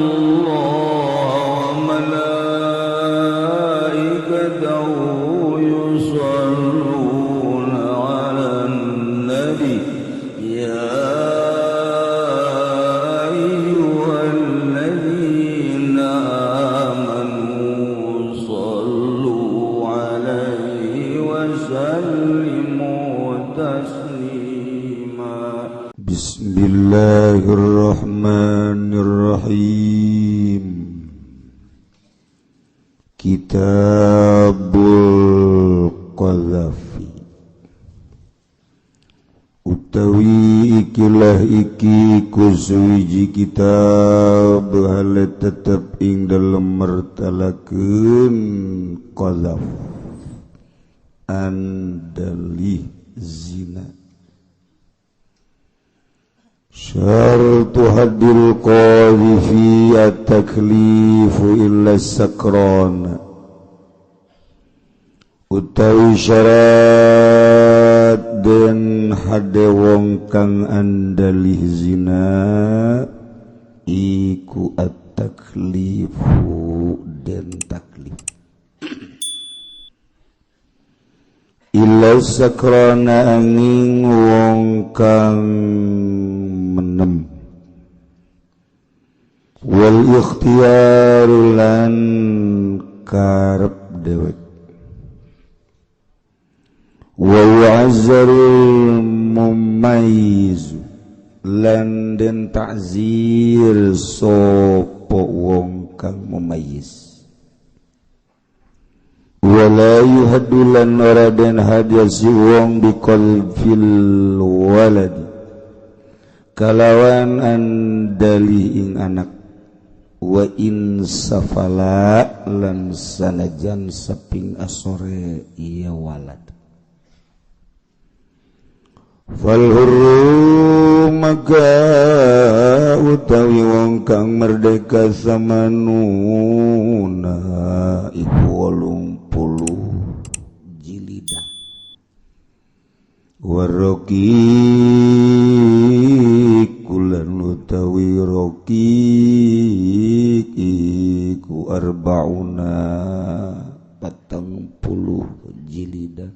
الله وملائكته يصلون على النبي يا أيها الذين آمنوا صلوا عليه وسلموا تسليما. بسم الله الرحمن الرحيم. Kitabul Qadzafi. Utawi ikilah iki ku suwiji kitab hale tetep ing dalem mertalakeun qadzaf andali zina. Syartu haddil qadhifi at-taklifu illa sakran. Utawi syarat den hade wong kang andalih zina iku at-taklifu den taklif illa sakrana angin wong kang menem wal ikhtiyaru lan karep dewek wa yu'azzarul mumayyiz lan den ta'zir sapa wong kang mumayyiz wala yuhaddu lan ora den hadiah si wong biqalfil waladi kalawan andali ing anak wa in safala lan sanajan saping asore iya walad. Fal hurru maka utawi wong kang merdeka samanuna iku 80 jilidah waroki kulan utawi roki iku arbauna 40 jilidah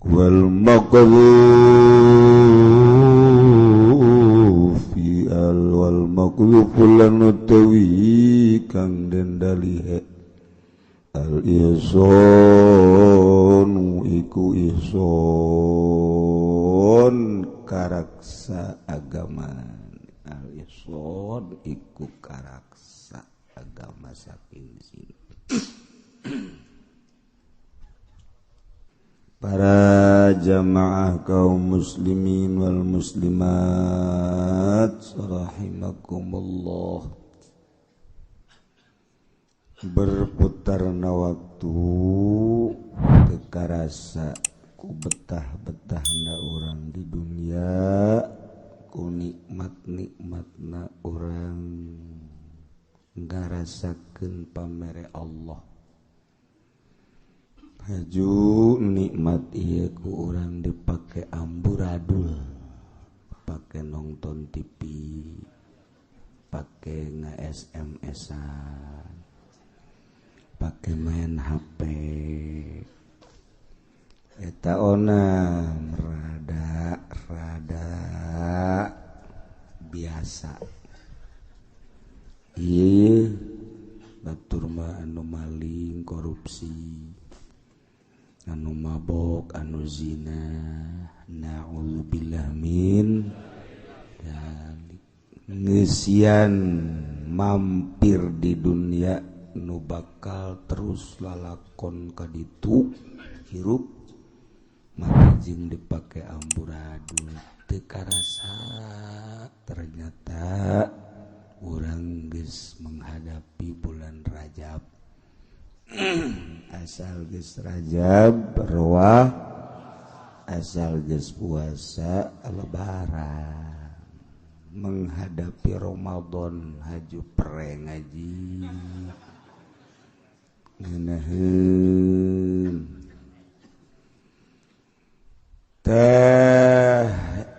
wal maqdhufi al wal maqdhufu lan utawi kang den dalihe al ihsanu iku ihson karaksa agama. Al ihson iku karaksa agama saking sini. Para jamaah kaum muslimin wal muslimat rahimakumullah. Berputarna waktu teu karasa ku betah-betahna urang di dunia, ku nikmat-nikmatna urang ngarasakeun pamere Allah. Haju nikmat ieu ku urang dipake amburadul, pake nonton TV, pake nge-SMS-an, pake main HP. Eta onam rada rada biasa. Ieu batur mah anu maling, korupsi, anu mabok, anu zina, na'udzubillah min dzalik. Ngeusian mampir di dunia nu bakal terus lalakon kaditu hirup maka jeung dipake amburadul teu karasa. Ternyata urang geus menghadapi bulan Rajab. Asal geus Rajab roah, asal geus puasa lebaran, menghadapi Ramadan haju pre ngaji ngeunaheun teh.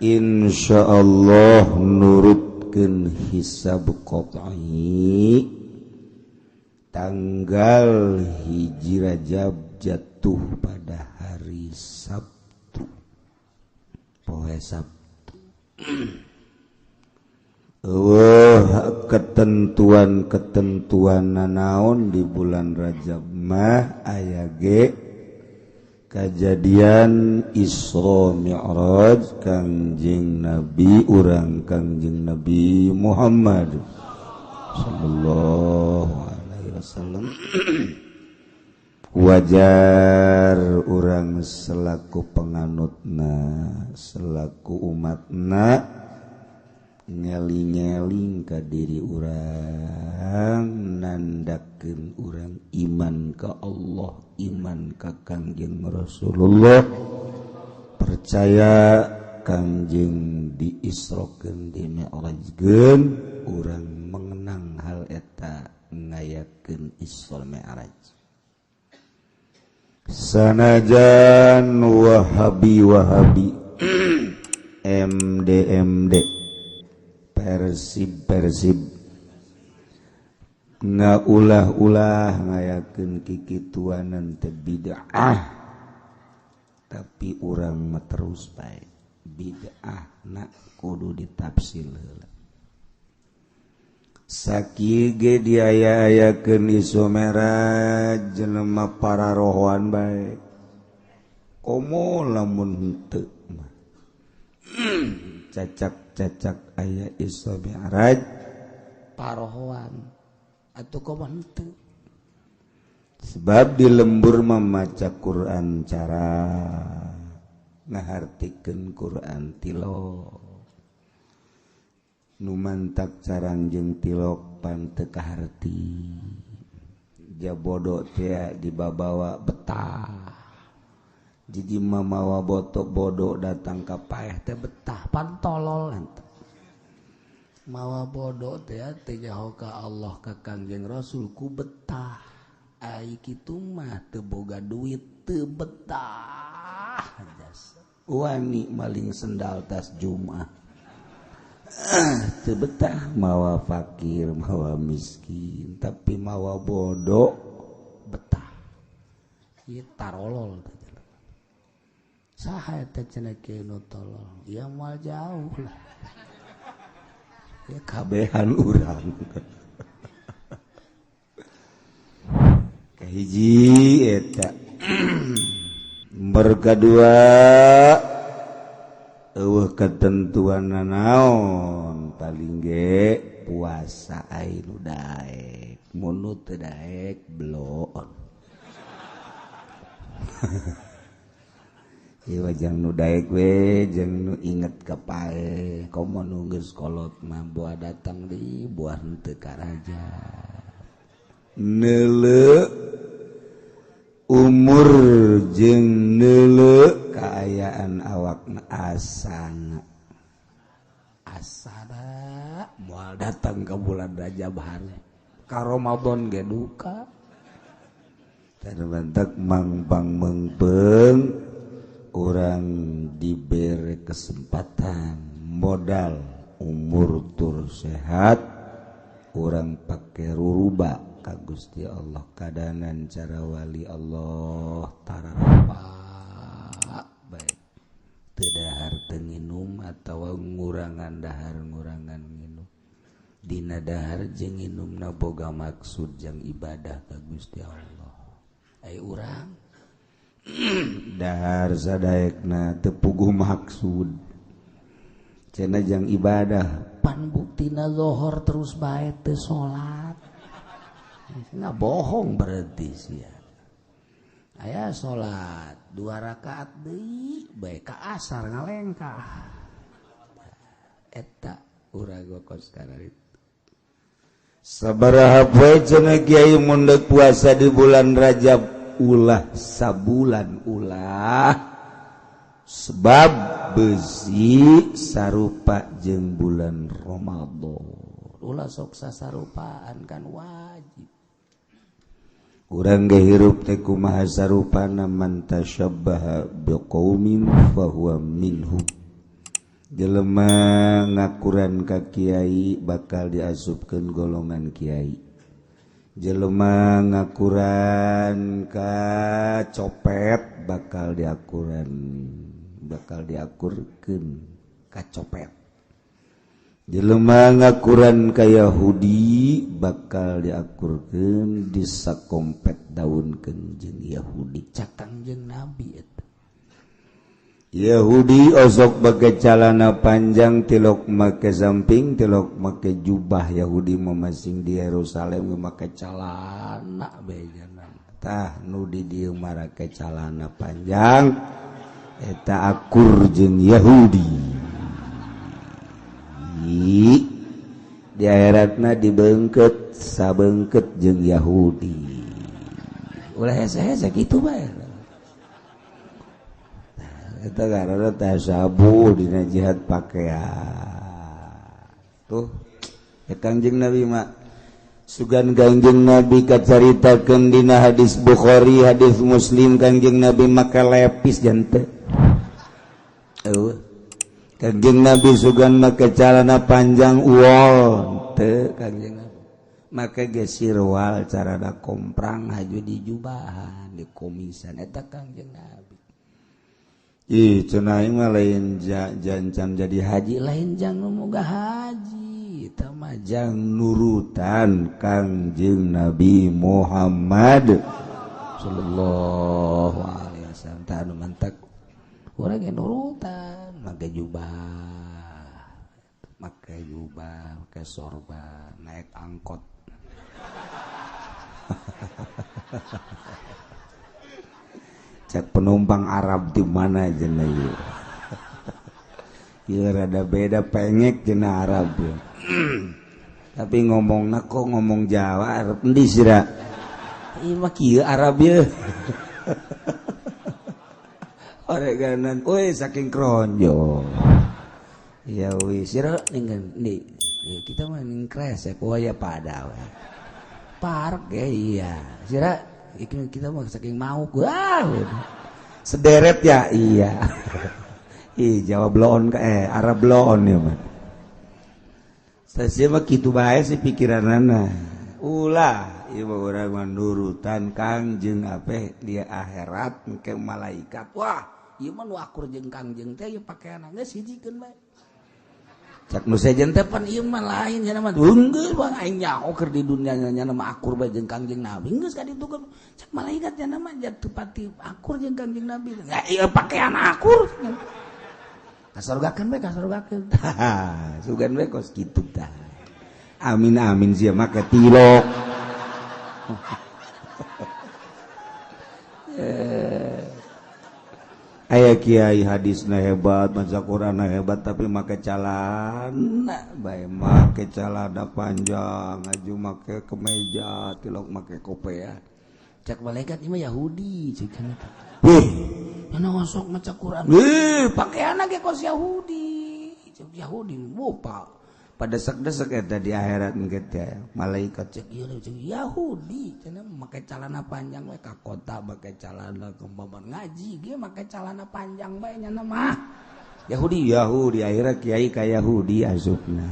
Insyaallah nurut Nuturkeun hisab qat'i tanggal 1 Rajab jatuh pada hari Sabtu, poe Sabtu. Eueuh ketentuan-ketentuan nanaon di bulan Rajab mah aya ge kajadian Isra Mi'raj Kangjeng Nabi urang Kangjeng Nabi Muhammad sallallahu alaihi wasallam. Wajar urang selaku penganutna, selaku umatna ngeling-ngeling ka diri urang, nandakeun urang iman ka Allah, iman ka Kangjeng Rasulullah, percaya Kangjeng diisrokeun, dimi'rajkeun, urang mengenang hal eta ngayakeun Isra Mi'raj. Sanajan Wahabi-Wahabi, MD-MD, Persib-Persib ngaulah-ulah ngayakeun kikituanan teh bid'ah, tapi urang mah terus bae bid'ah na kudu ditafsil heula. Sakieu ge diaya-ayakeun Isra Mi'raj jelema para rohoan bae, komo lamun henteu mah cacak-cacak aya Isra Mi'raj parohoan atau komo henteu. Sebab di lembur memaca Quran cara ngahartikeun Quran tilok, nu mantak carang jeung tilok pan teu kaharti, jabodo teh dibabawa betah. Jadi mamawa botok bodoh datang ka paeh teh betah pan tolol henteu. Mawa bodoh teh teh nyaho ka Allah ka Kangjeng Rasul ku betah. Ai kitu mah teu boga duit teu betah. Wani maling sendal tas Jumat. Teu betah mawa fakir, mawa miskin, tapi mawa bodoh betah. Ieu tarolol teh. Saha eta cenah kieu nu tolol? Ya moal jauh lah. Ya kabehan urang. Kahiji eta. Nomor kadua eueuh ketentuan naon paling ge puasa ai nu daek, mun nu teu daek bloon. Ieu jang nu daek we jeung nu inget ka pae, komo nu geus kolot mah boa datang di buah henteu ka raja. Neuleu umur jeung neuleu kaayaan awakna asana. Asana moal datang ka bulan Rajab hare. Ka Ramadan ge duka. Teu mangpang meungpeung orang diberi kesempatan modal umur tur sehat, orang pakai ruruba ka Gusti Allah kadanan cara wali Allah tarapa baik teu dahar teu nginum atawa ngurangan dahar ngurangan nginum, dina dahar jeung nginumna boga maksud jang ibadah ka Gusti Allah. Ai urang dahar sadaekna teu puguh maksud cenah jang ibadah, pan buktina zohor terus bae teu salat. Nggak bohong berarti sia. Aya salat 2 rakaat deui bae ka asar ngalengkah. Eta urang kos kana itu. Sabaraha poe cenah kiai mun deuk puasa di bulan Rajab ulah sabulan ulah, sebab besi sarupa jeung bulan Ramadan. Ulah sok sasarupaan kan wajib. Urang ge hirup teh kumaha sarupana, man tasyabbaha biqaumin fahuwa minhum. Jelema ngakuran ka kiai bakal diasupkeun golongan kiai. Jelema ngakuran ka copet bakal diakuran bakal diakurkeun ka copet. Jelema ngakuran ka Yahudi bakal diakurkeun disakompet daunkeun jeung Yahudi cakang jeung Nabi eta. Yahudi osok bagai calana panjang tilok make samping tilok make jubah. Yahudi memasing di Yerusalem make calana bejana tah nu di dieu marake calana panjang eta akur jeung Yahudi. Di akhiratna dibeungkeut sabeungkeut jeung Yahudi. Ulah hese-hese kitu bae. Eta karena tasabuh dina jihad pakaian tuh ya Kangjeng Nabi mah sugan Kangjeng Nabi kacaritakeun dina hadis Bukhari hadis Muslim Kangjeng Nabi make lepis jante eueuh Kangjeng Nabi sugan make calana panjang uol teu Kangjeng Nabi make ge sirwal carana komprang haju di jubahan di komisan eta Kangjeng Nabi. Ih, cenah mah lain jancan jadi haji lain jang nu moga haji eta mah jang nurutan Kangjeng Nabi Muhammad sallallahu alaihi wasallam. Tah anu mantak urang ge nurutan make jubah make sorban naik angkot. Cek penumpang Arab di mana jenah ieu. Ieu rada beda pengek jenah Arab ya. Tapi ngomongna kok ngomong Jawa Arab endi sira? Ieu mah kieu Arab ieu. Oreganan euy saking kronjo. Ya wis sira ning endi? Kita mah ning kresek waya pada we. Park ya iya. Sira kita mah saking mau gua sederet ya iya. Ih Jawa bloon Arab bloon ya mah. Saya mah kitu bae sih pikiranana. Ulah ieu mah urang mah nurutan Kangjeng apeh dia akhirat ke malaikat. Wah, ieu mah nu akur jeung Kangjeng teh ieu pakaianna geus hijikeun bae. Cak nu sejen teh pan ieu mah lain nya mah geus bang aing nyaho keur di dunia nya mah akur bae jeung Kangjeng Nabi geus ka ditu cak malaikat nya mah teu pati akur jeung Kangjeng Nabi. Ya ieu pakaian akur. Kasorgakeun bae kasorgakeun. Sugan bae kos kitu tah. Amin amin sia make tilok. Aya kiai hadisna hebat, maca Qur'anna hebat tapi make calana bae make calana panjang, aju make kemeja, tilok make kopea. Cak malaikat ieu mah Yahudi cek cenah. Wih, mana osok maca Qur'an. Wih, pakaianna ge kos Yahudi. Cek Yahudi bopa. Pada desek-desek eta di akhirat engke teh malaikat cek ieu cek Yahudi cenah make calana panjang we ka kota make calana kembaban ngaji ge make calana panjang bae nya mah Yahudi Yahudi akhirnya kiai ka Yahudi asupna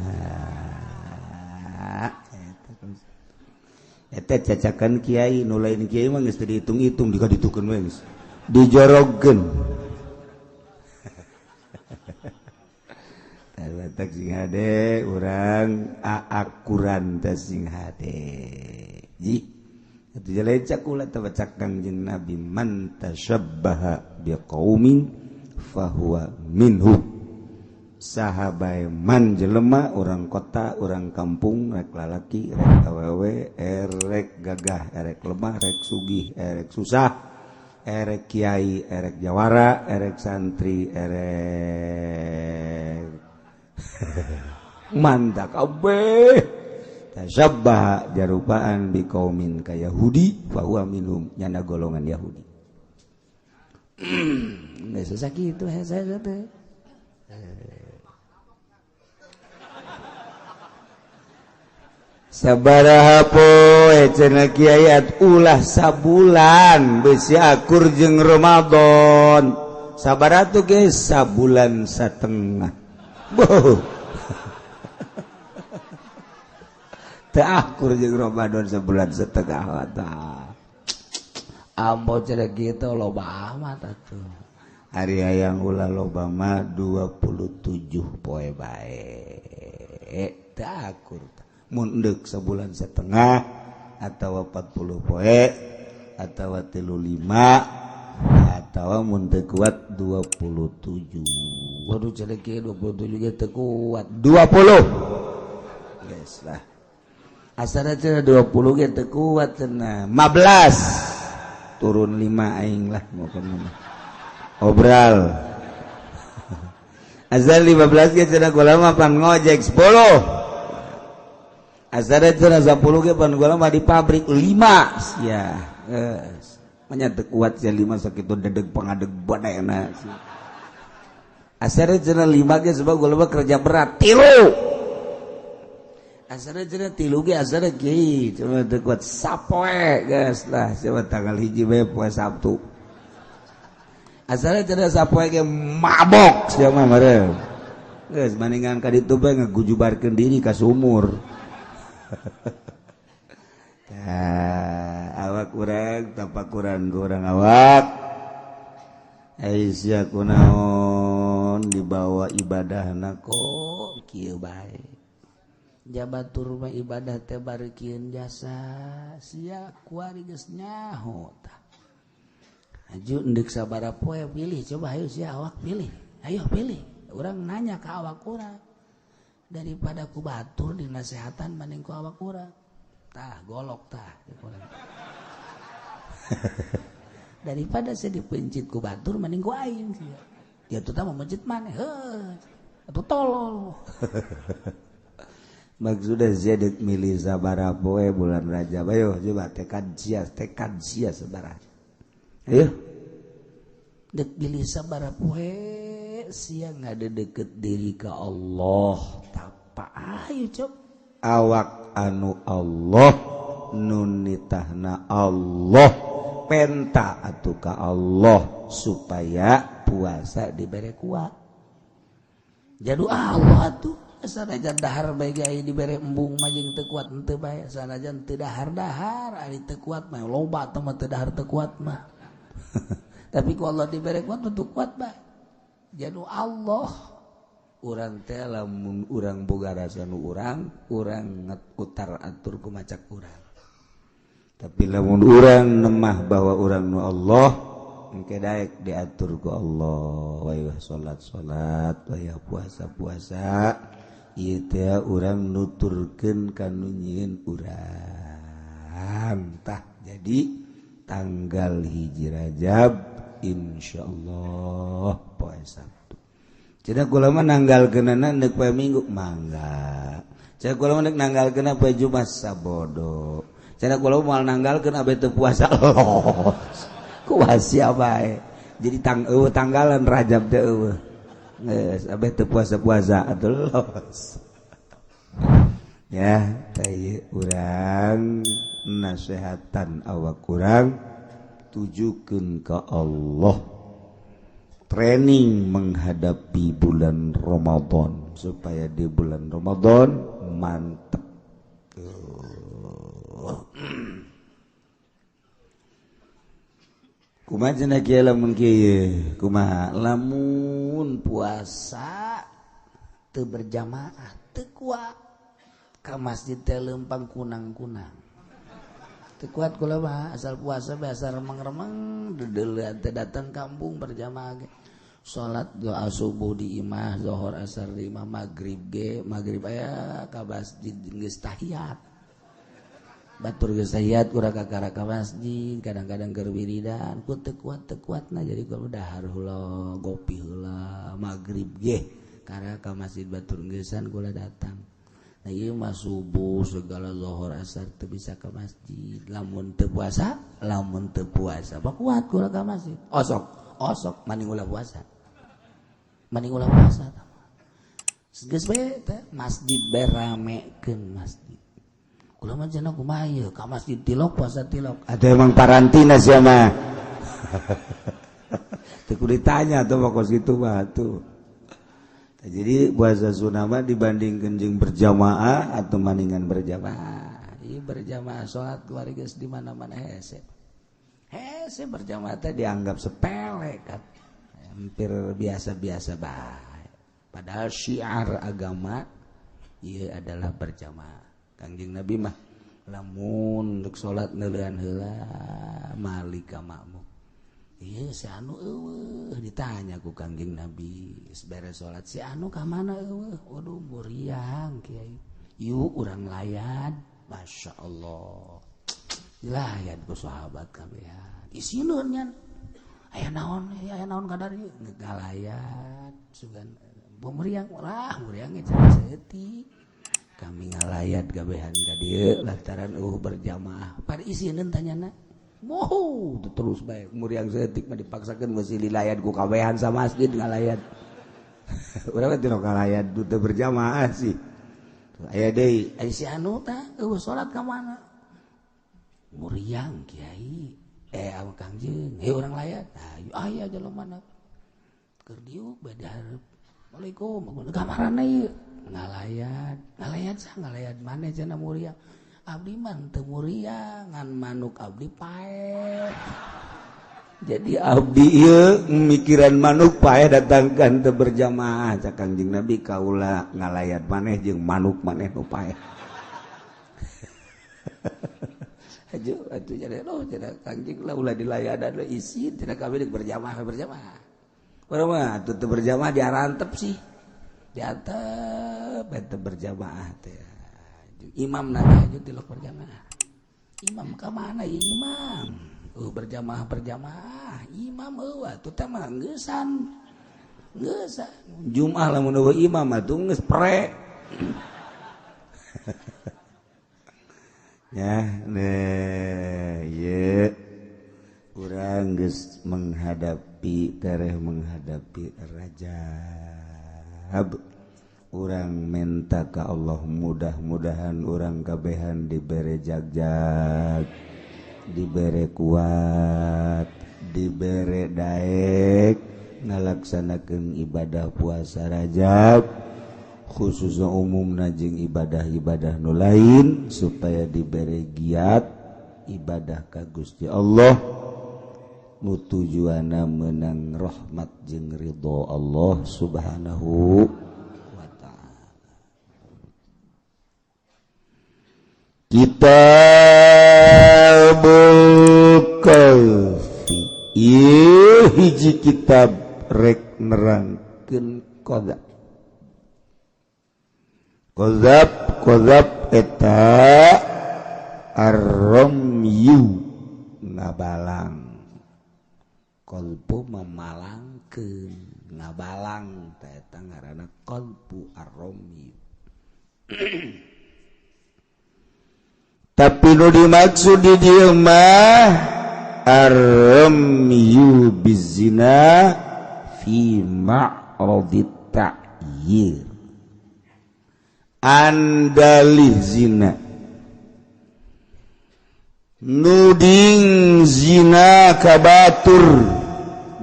eta cacakan kiai nu lain kiai mah geus teu dihitung-hitung dikaditukeun we geus dijorogkeun. Tak sing hade urang aakuran teh sing hade. Ji atuh lain cak ulah teh baca Kangjeng Nabi man tasyabbaha biqaumin fahuwa minhum. Saha bae man jelema urang kota urang kampung rek lalaki rek awewe erek gagah erek lemah rek sugih erek susah erek kiai erek jawara erek santri erek mantap kabeh tasabbaha jarupaan biqaumin ka Yahudi fa huwa minhum nyana golongan Yahudi. Geus susah kitu hese teh. Sabaraha poe cenah kiai ulah sabulan besi akur jeung Ramadan. Sabaraha tuh ge sabulan satengah. Boh. Teu akur jeung Ramadan sebulan setengah tah. Ambo cenah kitu loba amat atuh. Ari hayang ulah loba mah 27 poe bae. Teu akur. Mun deuk sebulan setengah atawa 40 poe atawa 35 atawa mun teu kuat 27. Waduh cenah kieu 27 ge teu kuat. 20. Geus lah. Asana cenah 20 ge teu kuat cenah. 15 turun 5 aing lah mau kemana. Obral. Asal 15 ge cenah kula mah pan ngojek 10. Asal cenah 10 ge pan kula mah di pabrik 5 sia. Geus. Manya teu kuat sia 5 sakitu dedeg pangadeg badena sia. Asal cenah 5 ge sebab kula mah kerja berat 3. Asana cenah 3 ge asana kieu cuma teu kuat sapoe geus lah coba tanggal 1 bae poe Sabtu. Asana cenah sapoe ge mabok sia mah meureun. Geus bandingan ka ditu bae ngagujubarkeun diri ka sumur. Tah awak urang tapakuran ku urang awak. Ai sia kunaon dibawa ibadahna kok kieu bae. Jabatur mah ibadah teh bareukeun jasa sia kuari geus nyaho tah. Aju endek sabaraha poe pilih coba ayo sia awak pilih. Ayo pilih. Urang nanya ka awak urang. Daripada ku batur dinasehatan mending ku awak urang. Tah golok tah. Daripada sia dipencit ku batur mending ku aing sia. Dia tuh tah mencit maneh heuh. Atuh tolol. Maksudnya sia milih sabaraha poe bulan Rajab ayo coba tekad sia sabaraha ayo dek pilih sabaraha poe sia ngadedeket diri ka Allah tapa ayo coba awak anu Allah nu nitahna Allah penta atuh ka Allah supaya puasa dibere kuat jadu Allah atuh sanajan dahar bae ge dibere embung mah jeung teu kuat henteu bae sanajan teu dahar-dahar ari teu kuat mah loba teh mah teu dahar teu kuat mah tapi ku Allah dibere kuat teu kuat bae janu Allah urang teh lamun urang boga rasa nu urang urang utar atur ku macak urang tapi lamun urang nemah bahwa urang nu Allah engke daek diatur ku Allah wayah salat-salat wayah puasa-puasa ieu teh urang nuturkeun ka nu nyieun urang tah. Jadi tanggal 1 Rajab insyaallah poe Sabtu. Cenah kula mah nanggalkeunana deuk poe Minggu mangga. Cenah kula mah deuk nanggalkeunna poe Jumat sabodo. Cenah kula moal nanggalkeun abe teu puasa los. Kumaha sia bae. Jadi tanggalan Rajab teh eueuh. Geus abe teu puasa-puasa atuh los. Ya, teh urang nasehatan awak urang tujukeun ka Allah. Training menghadapi bulan Ramadan supaya di bulan Ramadan mantep. Kumaha cenah kieu lamun kieu? Kumaha lamun puasa teu berjamaah teu kuat ka masjid teh leumpang kunang-kunang. Teu kuat kula mah asal puasa biasa remeng-remeng dedeuleun teh datang kampung berjamaah ge. Salat doa subuh di imah, zuhur asar di imah, magrib ge, magrib aya ka masjid geus tahiyat. Batur geus tahiyat kurang kakara ka masjid, kadang-kadang keur wiridan, ku teu kuat-teu kuatna jadi kudu dahar heula, gopi heula, magrib ge kara ka masjid batur geusan kula datang. Nah ieu mah subuh segala zuhur asar teu bisa ka masjid, lamun teu puasa, lamun teu puasa mah kuat kula ka masjid. Osok, osok maning ulah puasa. Maning ulah puasa tah. Geus bae teh masjid bae ramekeun masjid. Kula mah cenah kumaha ieu ka masjid tilok puasa tilok. Atuh emang parantina sia mah. Teu kudu ditanya tuh mah kos kitu mah atuh. Jadi puasa sunnah mah dibandingkeun jeung berjamaah atau maningan berjamaah. Ieu berjamaah salat keluarga di mana-mana hese. Hese berjamaah teh dianggap sepele kan. Hampir biasa-biasa bae. Padahal syiar agama ieu adalah berjamaah. Kangjeng Nabi mah lamun rek salat neuleuan heula malik ka makmum. Iya si anu eueuh ditanya ku Kangjeng Nabi beres salat si anu ka mana eueuh, waduh muriang kiai, yuk urang layan, Masya Allah dilayan ku sahabat kabehan isineun nyan aya naon kadar ieu ngalayan sugan muriang lah muriang ge saeutik kami ngalayat kabehan ka dieu lantaran eueuh berjamaah pada isineun tanyana. Moho terus baik muriang setik mah dipaksakeun mesti dilayat ku kabehan sama masjid ngalayat. Urang teh ngalayan teu berjamaah sih. Aya deui, aya si anu tah eueuh salat ka mana? Muriang kiai. Aw Kangjeng, heuh urang layat. Ayo aya jelema mana? Keur diuk bae dihareup. Assalamualaikum, kamarana ieu? Ngalayat, ngalayat sah ngalayat maneh cenah muriang. Abdi mah teu muriang ngan manuk abdi paeh. Jadi abdi ieu mikiran manuk paeh datangkan teu berjamaah cak Kangjeng Nabi kaula ngalayat maneh jeung manuk maneh nu paeh. Hajo atuh jadi loh cenah Kangjeng lah ulah dilayadan we isin cenah kami deuk berjamaah berjamaah. Urang mah atuh teu berjamaah diarantep sih. Diantep eta berjamaah teh. Imam nanya aja tilok berjamaah. Imam ke mana ya imam? Berjamaah berjamaah. Imam eueuh atuh teh mah ngeusan. Ngeusan. Jumat lamun eueuh imam atuh geus pre. Ya, nah, ye. Urang geus menghadapi tereh menghadapi Rajab. Urang minta ka Allah mudah-mudahan urang kabehan dibere jagjag, dibere kuat, dibere daek ngalaksanakeun ibadah puasa Rajab khususnya umumna jeung ibadah-ibadah nu lain supaya dibere giat ibadah ka Gusti Allah nu tujuanna meunang rahmat jeung ridho Allah Subhanahu. Kitabul Kahfi ieu hiji kitab rek nerangkeun qadzab. Qadzab qadzab eta arramyu ngabalang. Qalbu memalangkeun ngabalang teh eta ngaranna qalbu arramyu. Tapi nu dimaksud di dieu mah arramyu bizina fi ma'radit ta'yir. Andalih zina. Nuding zina kabatur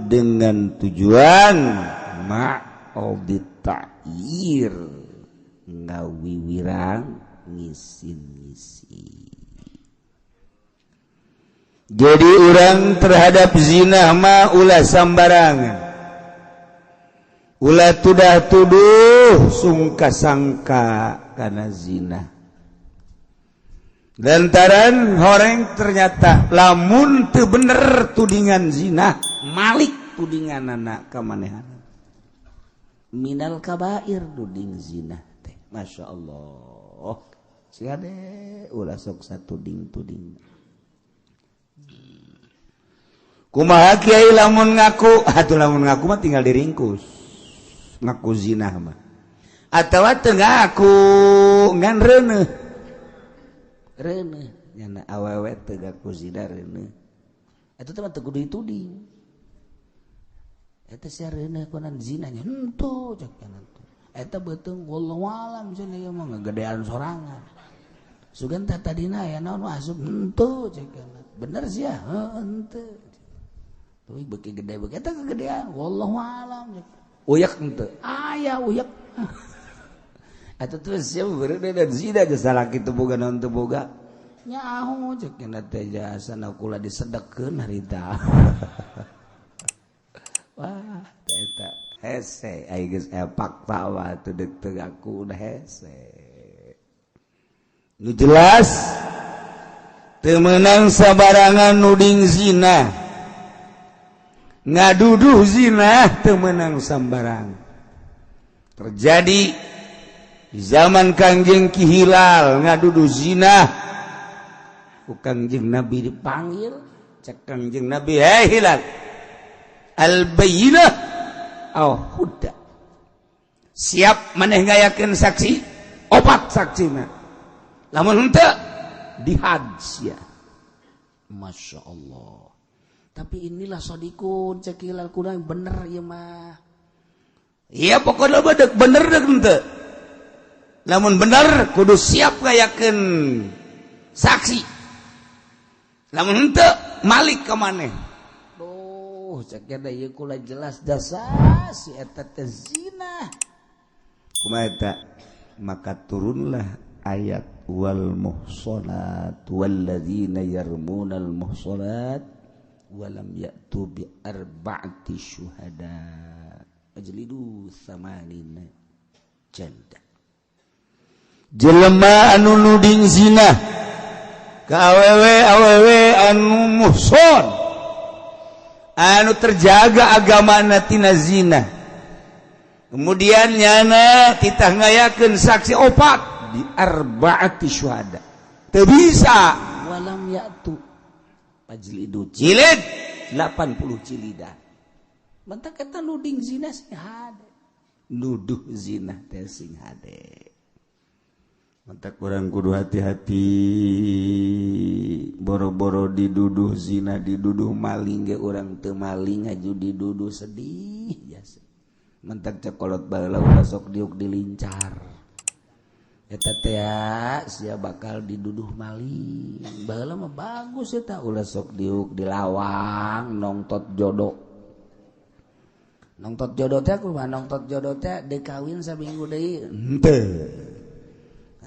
dengan tujuan ma'radit ta'yir. Ngawiwirang ngisin-ngisi. Jadi orang terhadap zina mah ulah sambarangan, ulah tudah tuduh sungka sangka karena zina. Lantaran horeng ternyata lamun teu bener tudingan zina malik tudingan anak kamanehan minal kabair tuding zina teh. Masya Allah. Siade ulah sok satuding-tuding. Kumaha kiai lamun ngaku? Atuh lamun ngaku mah tinggal diringkus. Ngaku zina mah. Atawa teu ngaku ngan reuneuh. Reuneuh nya awewe teu ngaku zina reuneuh. Eta teh mah teu kudu dituding. Eta sia reuneuh kunan zinanya henteu cek nya. Eta beuteung wallahu alam cenah ieu mah ngagedean sorangan. Sugan teh tadina aya naon asup henteu cek nya. Bener sia? Heuh henteu. Tapi beuki gede beuki eta kegedean wallahu alam. Uyak henteu aya uyak. Atuh terus sia beureuh dan zina jasa salaki teu boga naon teu boga. Nyaho cek nya teh jasa na kula disedekeun harita. Wah, eta hese ai geus fakta mah teu deuk teu ngaku udah hese. Nu jelas teu meunang sabarangan nuding zina. Ngaduduh zina teu meunang sambarang. Terjadi di zaman Kangjeng Ki Hilal ngaduduh zina. Ku Kangjeng Nabi dipanggil, cek Kangjeng Nabi, "Hei Hilal, al-bayyinah aw huda." Siap maneh ngayakeun saksi? Opat saksina. Lamun henteu dihad sia. Masya Allah. Tapi inilah sodikun cek Hilal kuda bener ieu mah. Iya pokoknya bedek bener dek henteu. Lamun bener kudu siap ngayakeun saksi. Lamun henteu malik ka maneh. Duh, cek da ieu kula jelas jasa si eta teh zina. Kumaha eta? Maka turunlah ayat wal muhsanat walladzina yarmunal muhsanat walam ya'tu bi arba'ati syuhada ajlidu samanina jalda. Jelema anu nuding zina ka awewe awewe anu muhson anu terjaga agamana tina zina, kemudian nyana titah ngayakeun saksi opat di arba'ati syuhada teu bisa walam ya'tu ajlidu jilid 80 jilidah. Mentak eta nuding zina sing hade, nuduh zina teh sing hade. Mentak urang kudu hati-hati, boro-boro diduduh zina, diduduh maling ge urang teu maling aju diduduh sedih jasa. Mentak cekolot baheula ulah sok diuk dilincar. Eta teh sia bakal diduduh maling. Baheula mah bagus eta ulah sok diuk di lawang nongtot jodoh. Nongtot jodoh teh kumaha nongtot jodoh teh deuk kawin saminggu deui henteu.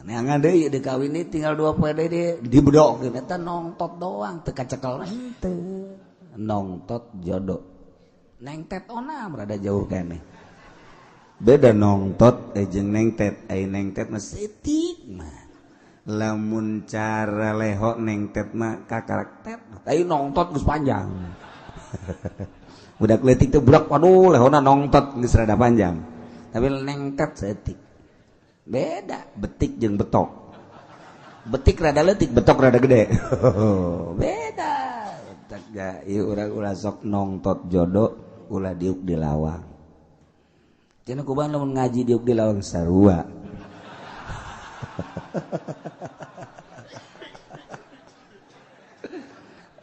Neangan deui deuk kawin deui tinggal 2 poe deui dibedokkeun eta nongtot doang teu kacekel mah henteu. Nongtot jodoh. Nengtet onam rada jauh keneh. Beda nongtot jeung nengtet, ai nengtet mah seutik mah. Lamun cara leho nengtet mah kakarakter, ai nongtot geus panjang. Budak leutik teh budak waduh lehona nongtot geus rada panjang. Tapi nengtet seutik. Beda betik jeung betok. Betik rada leutik, betok rada gede. Beda. Tak ga ieu urang ulah sok nongtot jodoh, ulah diuk di lawang. Cenah kumaha lamun ngaji diuk di lawang sarua.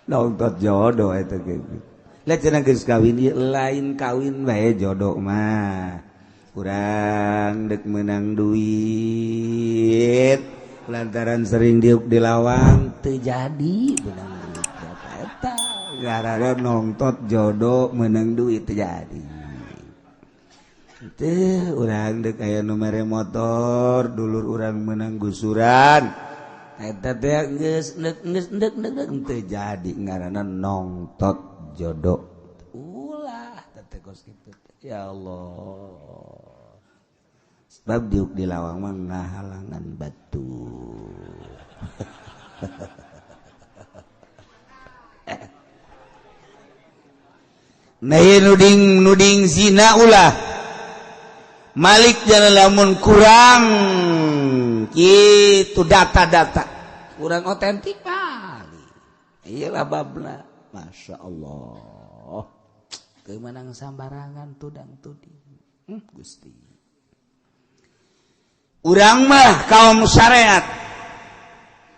Nongtot jodoh eta kitu. Lah cenah geus kawin ieu lain kawin bae jodoh mah. Kurang dek menang duit lantaran sering diuk di lawang teu jadi menang duit eta gara-gara nongtot jodoh menang duit teu jadi. Teu urang dek aya nu mere motor dulur urang menang gusuran eta teh geus geus ndek ndek teu jadi ngaranna nongtot jodoh. Ulah teh kos kitu. Ya Allah. Sebab diuk di lawang mah ngahalangan batu. Nah nuding nuding zina ulah. Malik jangan lamun kurang gitu data-data kurang otentik kali. Iyalah babna. Masya Allah. Kemenang sambarangan tudang tuding. Gusti. Urang mah kaum syariat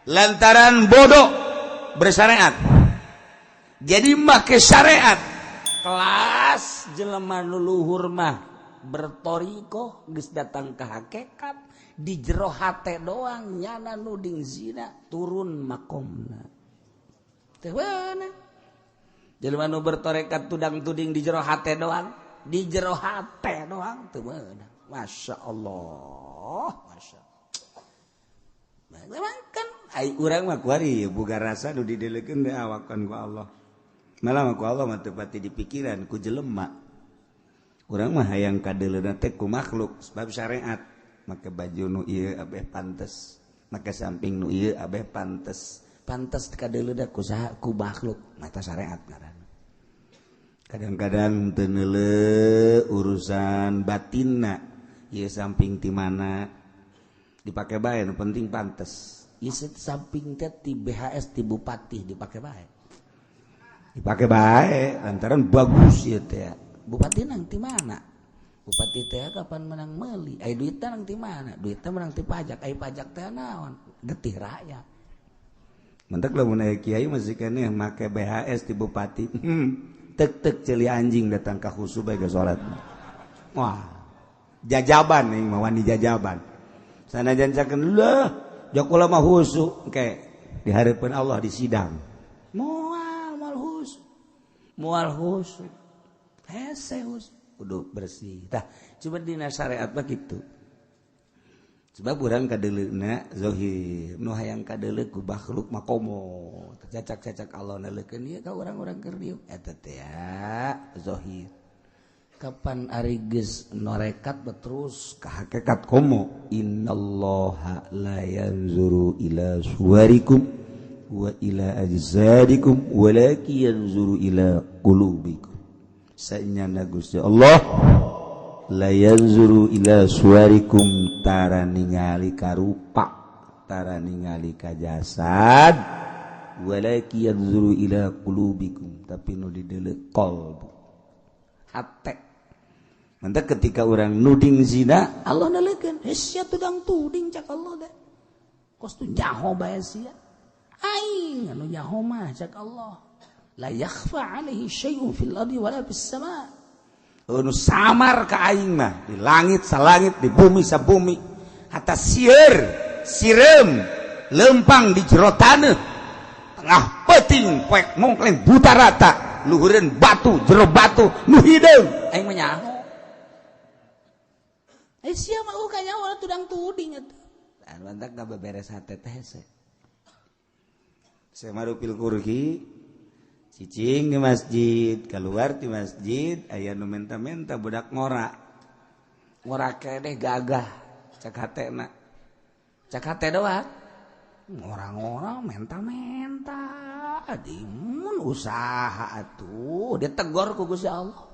lantaran bodoh bersyariat. Jadi make syariat kelas jelema nu luhur mah bertorikoh geus datang ke hakikat di jero hate doang nyana nuding zina turun makomna. Teh beunang. Jelema nu bertorekat tudang tuding di jero hate doang. Di jero hate doang teu meunang. Masya Allah, masya Allah. Memang kan ai urang mah kuari boga rasa nu didelekeun teh awakan ku Allah. Malah mah ku Allah mah teu pati di pikiran ku jelema. Urang mah hayang kadeuleuna teh ku makhluk sebab syariat. Make baju nu ieu abeh pantes, make samping nu ieu abeh pantes. Pantes kadeuleuna ku saha ku makhluk, mata syariat ngaranna. Kadang-kadang teu neuleuh urusan batinna, ieu samping ti mana dipake bae nu penting pantes. Ieu samping teh ti BHS ti bupati dipake bae. Dipake bae lantaran bagus ieu teh. Bupati nang ti mana? Bupati teh kapan menang meuli? Ai duitna nang ti mana? Duitna menang ti pajak. Ai pajak teh naon? Getih rakyat. Mentek lamun aya kiai masih keneh make BHS ti bupati. Tek-tek ceuli anjing datang ka khusu bae ge salat. Wah, jajaban nih mah wani jajaban. Sanajan cakeun leuh jakula mah khusu engke di hareupeun Allah di sidang. Moal moal khusu. Moal khusu. Hese khusu. Kudu bersih. Tah, coba dina syariat mah kitu. Sebab urang kadeuleuna zahir, nu hayang kadeuleu ku makhluk mah komo. Cacak-cacak Allah neuleukeun ieu ka urang-urang keur dieu. Eta teh zahir. Kapan ari geus norekat terus ka hakikat komo. Innallaha la yanzuru ila suwarikum wa ila ajsadikum walakin yanzuru ila qulubikum. Sanyana Gusti Allah la yanzuru ila suwarikum tara ningali karupa tara ningali ka jasad walakin yanzuru ila qulubikum tapi nu dideuleu qalbu hate. Mantap ketika orang nuding zina Allah neuleukeun sia tudang tuding cak Allah teh kos tu nyaho bae sia aing anu nyaho mah cak Allah la yakhfa alaihi syai'un fil ardi wala fis sama. Anu samar ka aing mah di langit salangit di bumi sabumi hatta sieur sireum lempang di jero taneuh tengah peuting poek mongkleng buta rata luhureun batu jero batu nu hideung aing mah nyaho. Eh sia mah ka nyaho tudang tuding atuh. Anu mantak da beberes hate teh hese. Semarupil kurhi cicing di masjid, keluar di masjid aya nu menta-menta budak ngora. Ngora keneh gagah cak hatena. Cak hate doang. Ngora-ngora menta-menta dimun usaha atuh ditegor ku Gusti Allah.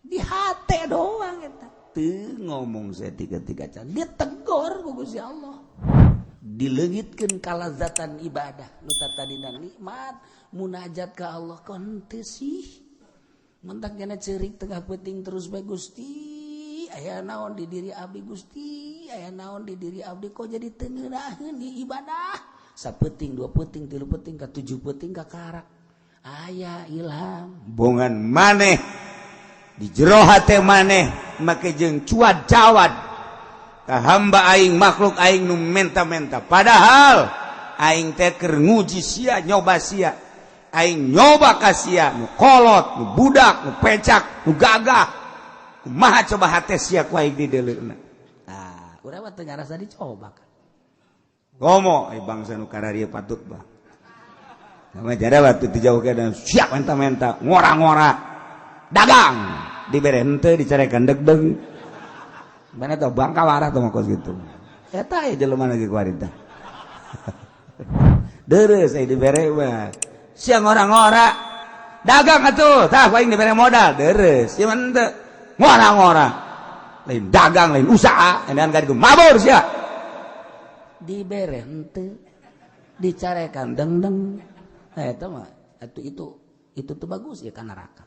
Di hate doang eta. Teu ngomong saya tiga-tiga can ditegor ku Gusti Allah. Dileungitkeun kalazatan ibadah nu tadina nikmat munajat ka Allah kon teu sih mentak jana ceurik tengah peuting terus bae Gusti aya naon di diri abdi Gusti aya naon di diri abdi kok jadi teu ngeunaheun di ibadah sapeuting dua peuting tilu peuting ka tujuh peuting ka karak aya ilham bongan maneh di jero hate maneh make jeung cuad-cawad ka hamba aing makhluk aing nu menta-menta padahal aing teh keur nguji sia nyoba sia aing nyoba ka sia nu kolot nu budak nu pecak nu gagah kumaha coba hate sia ku aing dideuleuna. Ah urang mah teu ngarasa dicoba kan komo ai bangsa nu kararieu patut bah nama jada batu dijauhkeun siap menta-menta ngora-ngora dagang dibere henteu dicarekan deg-deg mana tau bangka warah tuh makos gitu eta aya jelema lagi kuari teh Deres aya dibere mah sia ngora-ngora dagang atuh tah aing dibere modal deres sia mah henteu ngora-ngora lain dagang lain usaha edan ka ditu mabur sia dibere henteu dicarekan deng-deng nah eta mah atuh itu tuh bagus ya ka neraka.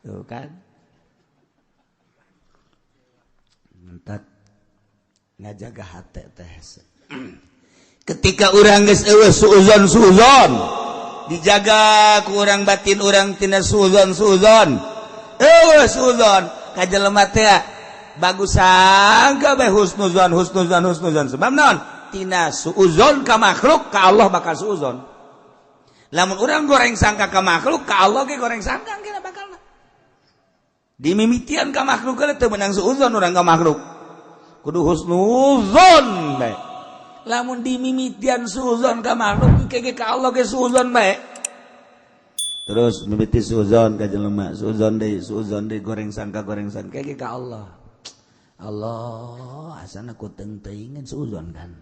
Tuh kan mentak ngajaga hate teh. Ketika urang geus eueuh suuzon-suuzon dijaga ku urang batin urang tina suuzon-suuzon eueuh suuzon ka jelema teh bagus sangka bae husnuzon husnuzon husnuzon sebab naon tina suuzon ka makhluk ka Allah bakal suuzon. Lamun urang goreng sangka ka makhluk, ka Allah ge goreng sangka kira bakalna. Dimimitian ka makhluk teu meunang suuzon urang ka makhluk. Kudu husnuzon bae. Lamun dimimitian suuzon ka makhluk, engke ka Allah ge suuzon bae. Terus mimiti suuzon ka jelema, suuzon deui, goreng sangka ge ka Allah. Allah asana ku teuing suuzon kan.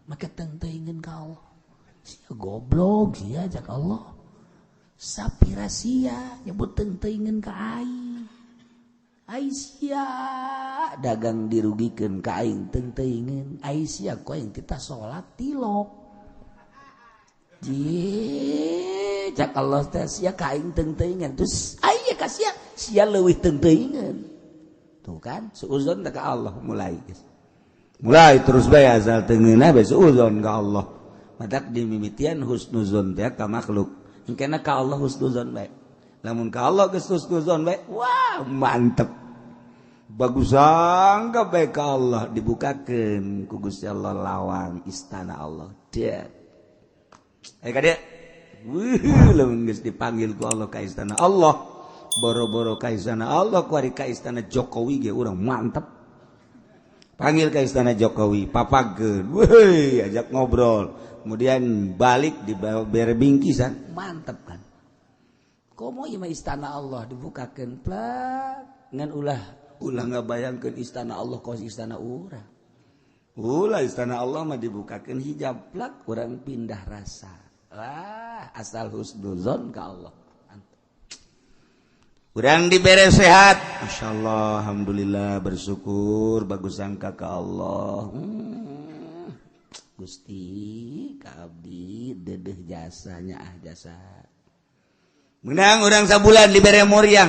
Maka teuing ka Allah. Sia goblok sia jak Allah. Sapira sia nyebut teuing ka aing. Ai sia dagang dirugikeun ka aing teuing. Ai sia ku aing kita salat tilok. Ji jak Allah teh sia ka aing teuing. Terus ai ka sia sia leuwih teuing. Tuh kan suuzon ka Allah mulai guys. Mulai terus bae asal tengeunah bae suuzon ka Allah. Matak dimimitian husnuzon teh ka makhluk. Engkena ka Allah husnuzon bae. Lamun ka Allah geus husnuzon bae, wah mantep. Bagus sangka bae ka Allah dibukakeun ku Gusti Allah lawang istana Allah. Dia. Aya ka dieu. Weuh lamun geus dipanggil ku Allah ka istana Allah. Boro-boro ka istana Allah kuari ka istana Jokowi ge urang mantep. Panggil ka istana Jokowi, papageun, weuh ajak ngobrol. Kemudian balik di bere bingkisan, mantep kan. Komo ieu mah istana Allah dibukakeun plak ngan ulah ulah ngabayangkeun istana Allah kos istana urang. Ulah istana Allah mah dibukakeun hijab plak urang pindah rasa. Wah, asal husnuzon ka Allah. Urang dibere sehat, Masya Allah, alhamdulillah, bersyukur, bagus sangka ke Allah. Gusti, ka abdi dedeh jasanya ah jasa. Menang urang sabulan dibere muriang.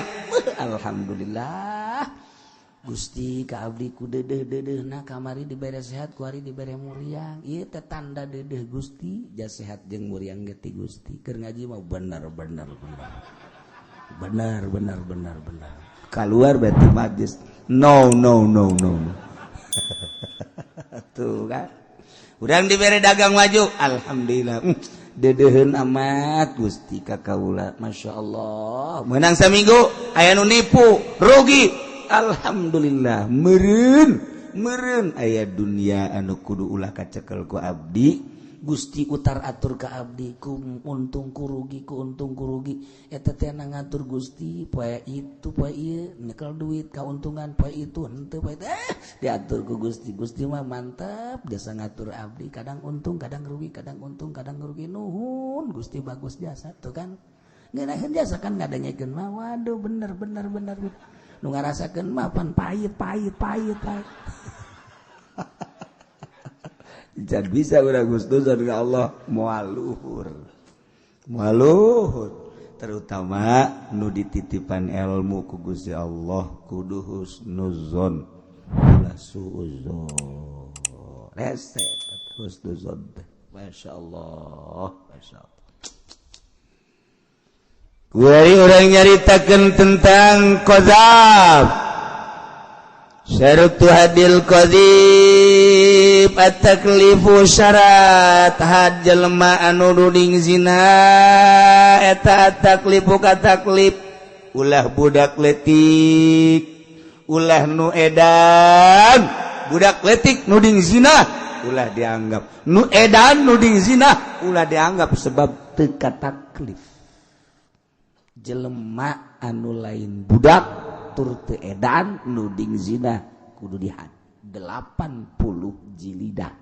Alhamdulillah. Gusti ka abdi ku dedeh-dedehna kamari dibere sehat, kuari dibere muriang. Ieu teh tanda dedeh Gusti, jas sehat jeung muriang ge ti Gusti. Keur ngaji mah bener bener bener. Benar benar benar benar. Keluar berarti majlis. No no no no. Tuh kan. Urang dibere dagang maju, alhamdulillah. Dedeheun amat Gusti ka kaula, Masya Allah. Menang saminggu aya nu nipu, rugi. Alhamdulillah. Meureun, meureun aya dunia anu kudu ulah kacekel ku abdi. Gusti utar atur ka abdi ku untung ku rugi ku untung ku rugi eta teh ngatur Gusti poe itu poe ieu nyekel duit kauntungan poe itu henteu poe diatur ku Gusti. Gusti mah mantap jasa ngatur abdi, kadang untung kadang rugi, kadang untung kadang rugi. Nuhun Gusti bagus jasa tuh kan ngeunaheun jasa kan ngadengekeun mah waduh bener bener bener nu ngarasakeun mah pan pahit pahit pahit pahit. Jangan bisa udah husnuzon ke Allah moal luhur. Moal luhur. Terutama nu dititipan ilmu ku Gusti Allah kudu husnuzon. Ulah suuzon. Rese husnuzon teh. Masya Allah, Masya Allah. Kuari urang nyaritakeun tentang qadzaf. Syaratu hadil qadzif at-taklifu syarat had jelema anu nuding zina eta at-taklifu ka taklif ulah budak letik ulah nu edan budak letik nuding zina ulah dianggap nu edan nuding zina ulah dianggap sebab teu taklif jelema anu lain budak tur teu edan nuding zina kudu dihad 80 jilidah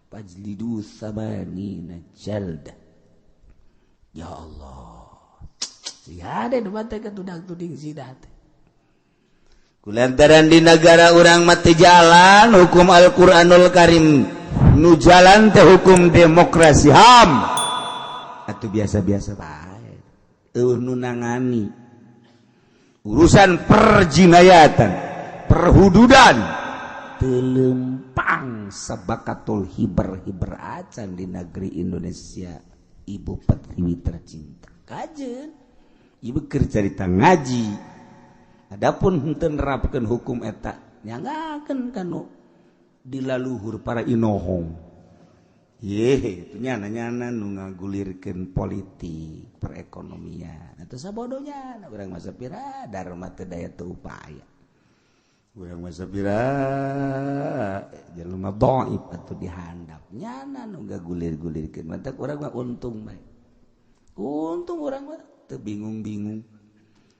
fajlidu samanina jaldah. Ya Allah, sia ada nu mate tudang-tuding zina teh. Kulantaran di negara urang mah teu jalan hukum Al-Qur'anul Karim, nu jalan teh hukum demokrasi HAM atuh biasa-biasa bae. Eueuh nu nangani urusan perjinayatan, perhududan telempang sabakatul hiber-hiber acan di negeri Indonesia. Ibu pertiwi tercinta, kajen ibu keur carita ngaji. Adapun henteu nerapkeun hukum eta nyangakeun kanu di laluhur para inohong. Ye, itu nyana-nyana nu ngagulirkeun politik, perekonomian. Atau sabodonya, urang masa pira dharma teu daya teu upaya. Urang masa pira jelema dhaif atuh dihandap. Nyana nu ngagulir-gulirkeun, mantak urang mah untung bae. Untung urang mah teu bingung-bingung.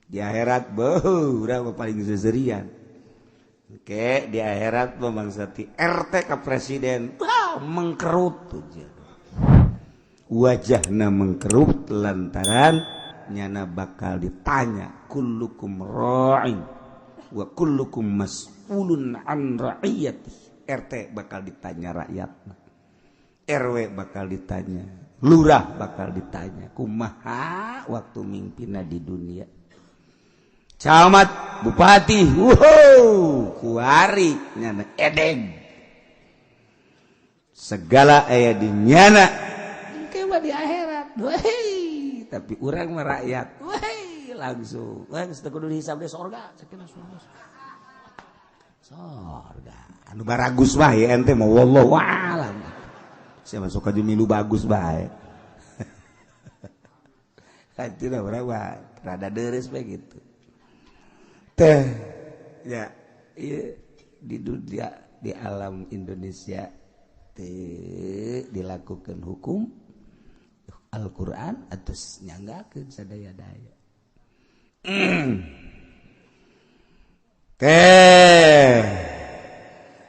Di akhirat beuh urang mah paling seserian. Oke, di akhirat mah bangsa ti RT ka presiden. Wah, mengkerut wajahna, mengkerut lantaran nyana bakal ditanya kullukum ra'in wa kullukum mas'ulun an ra'iyati. RT bakal ditanya rakyat, RW bakal ditanya, lurah bakal ditanya kumaha waktu mimpinna di dunia, camat, bupati, wow, kuari nyana edeg segala aya di nyana. Engke mah di akhirat weh, tapi urang mah rakyat weh langsung weh geus teu kudu dihisab deh, sorga sakitu, surga, sorga anu baragus mah ya ente mah, wallahu a'lam. Saya masuk aja milu bagus bae. Hatina urang mah rada deres bae gitu teh ya. Iya, di dunia, di alam Indonesia teh dilakukan hukum Al-Quran atau nyanggakeun sadaya-daya teh.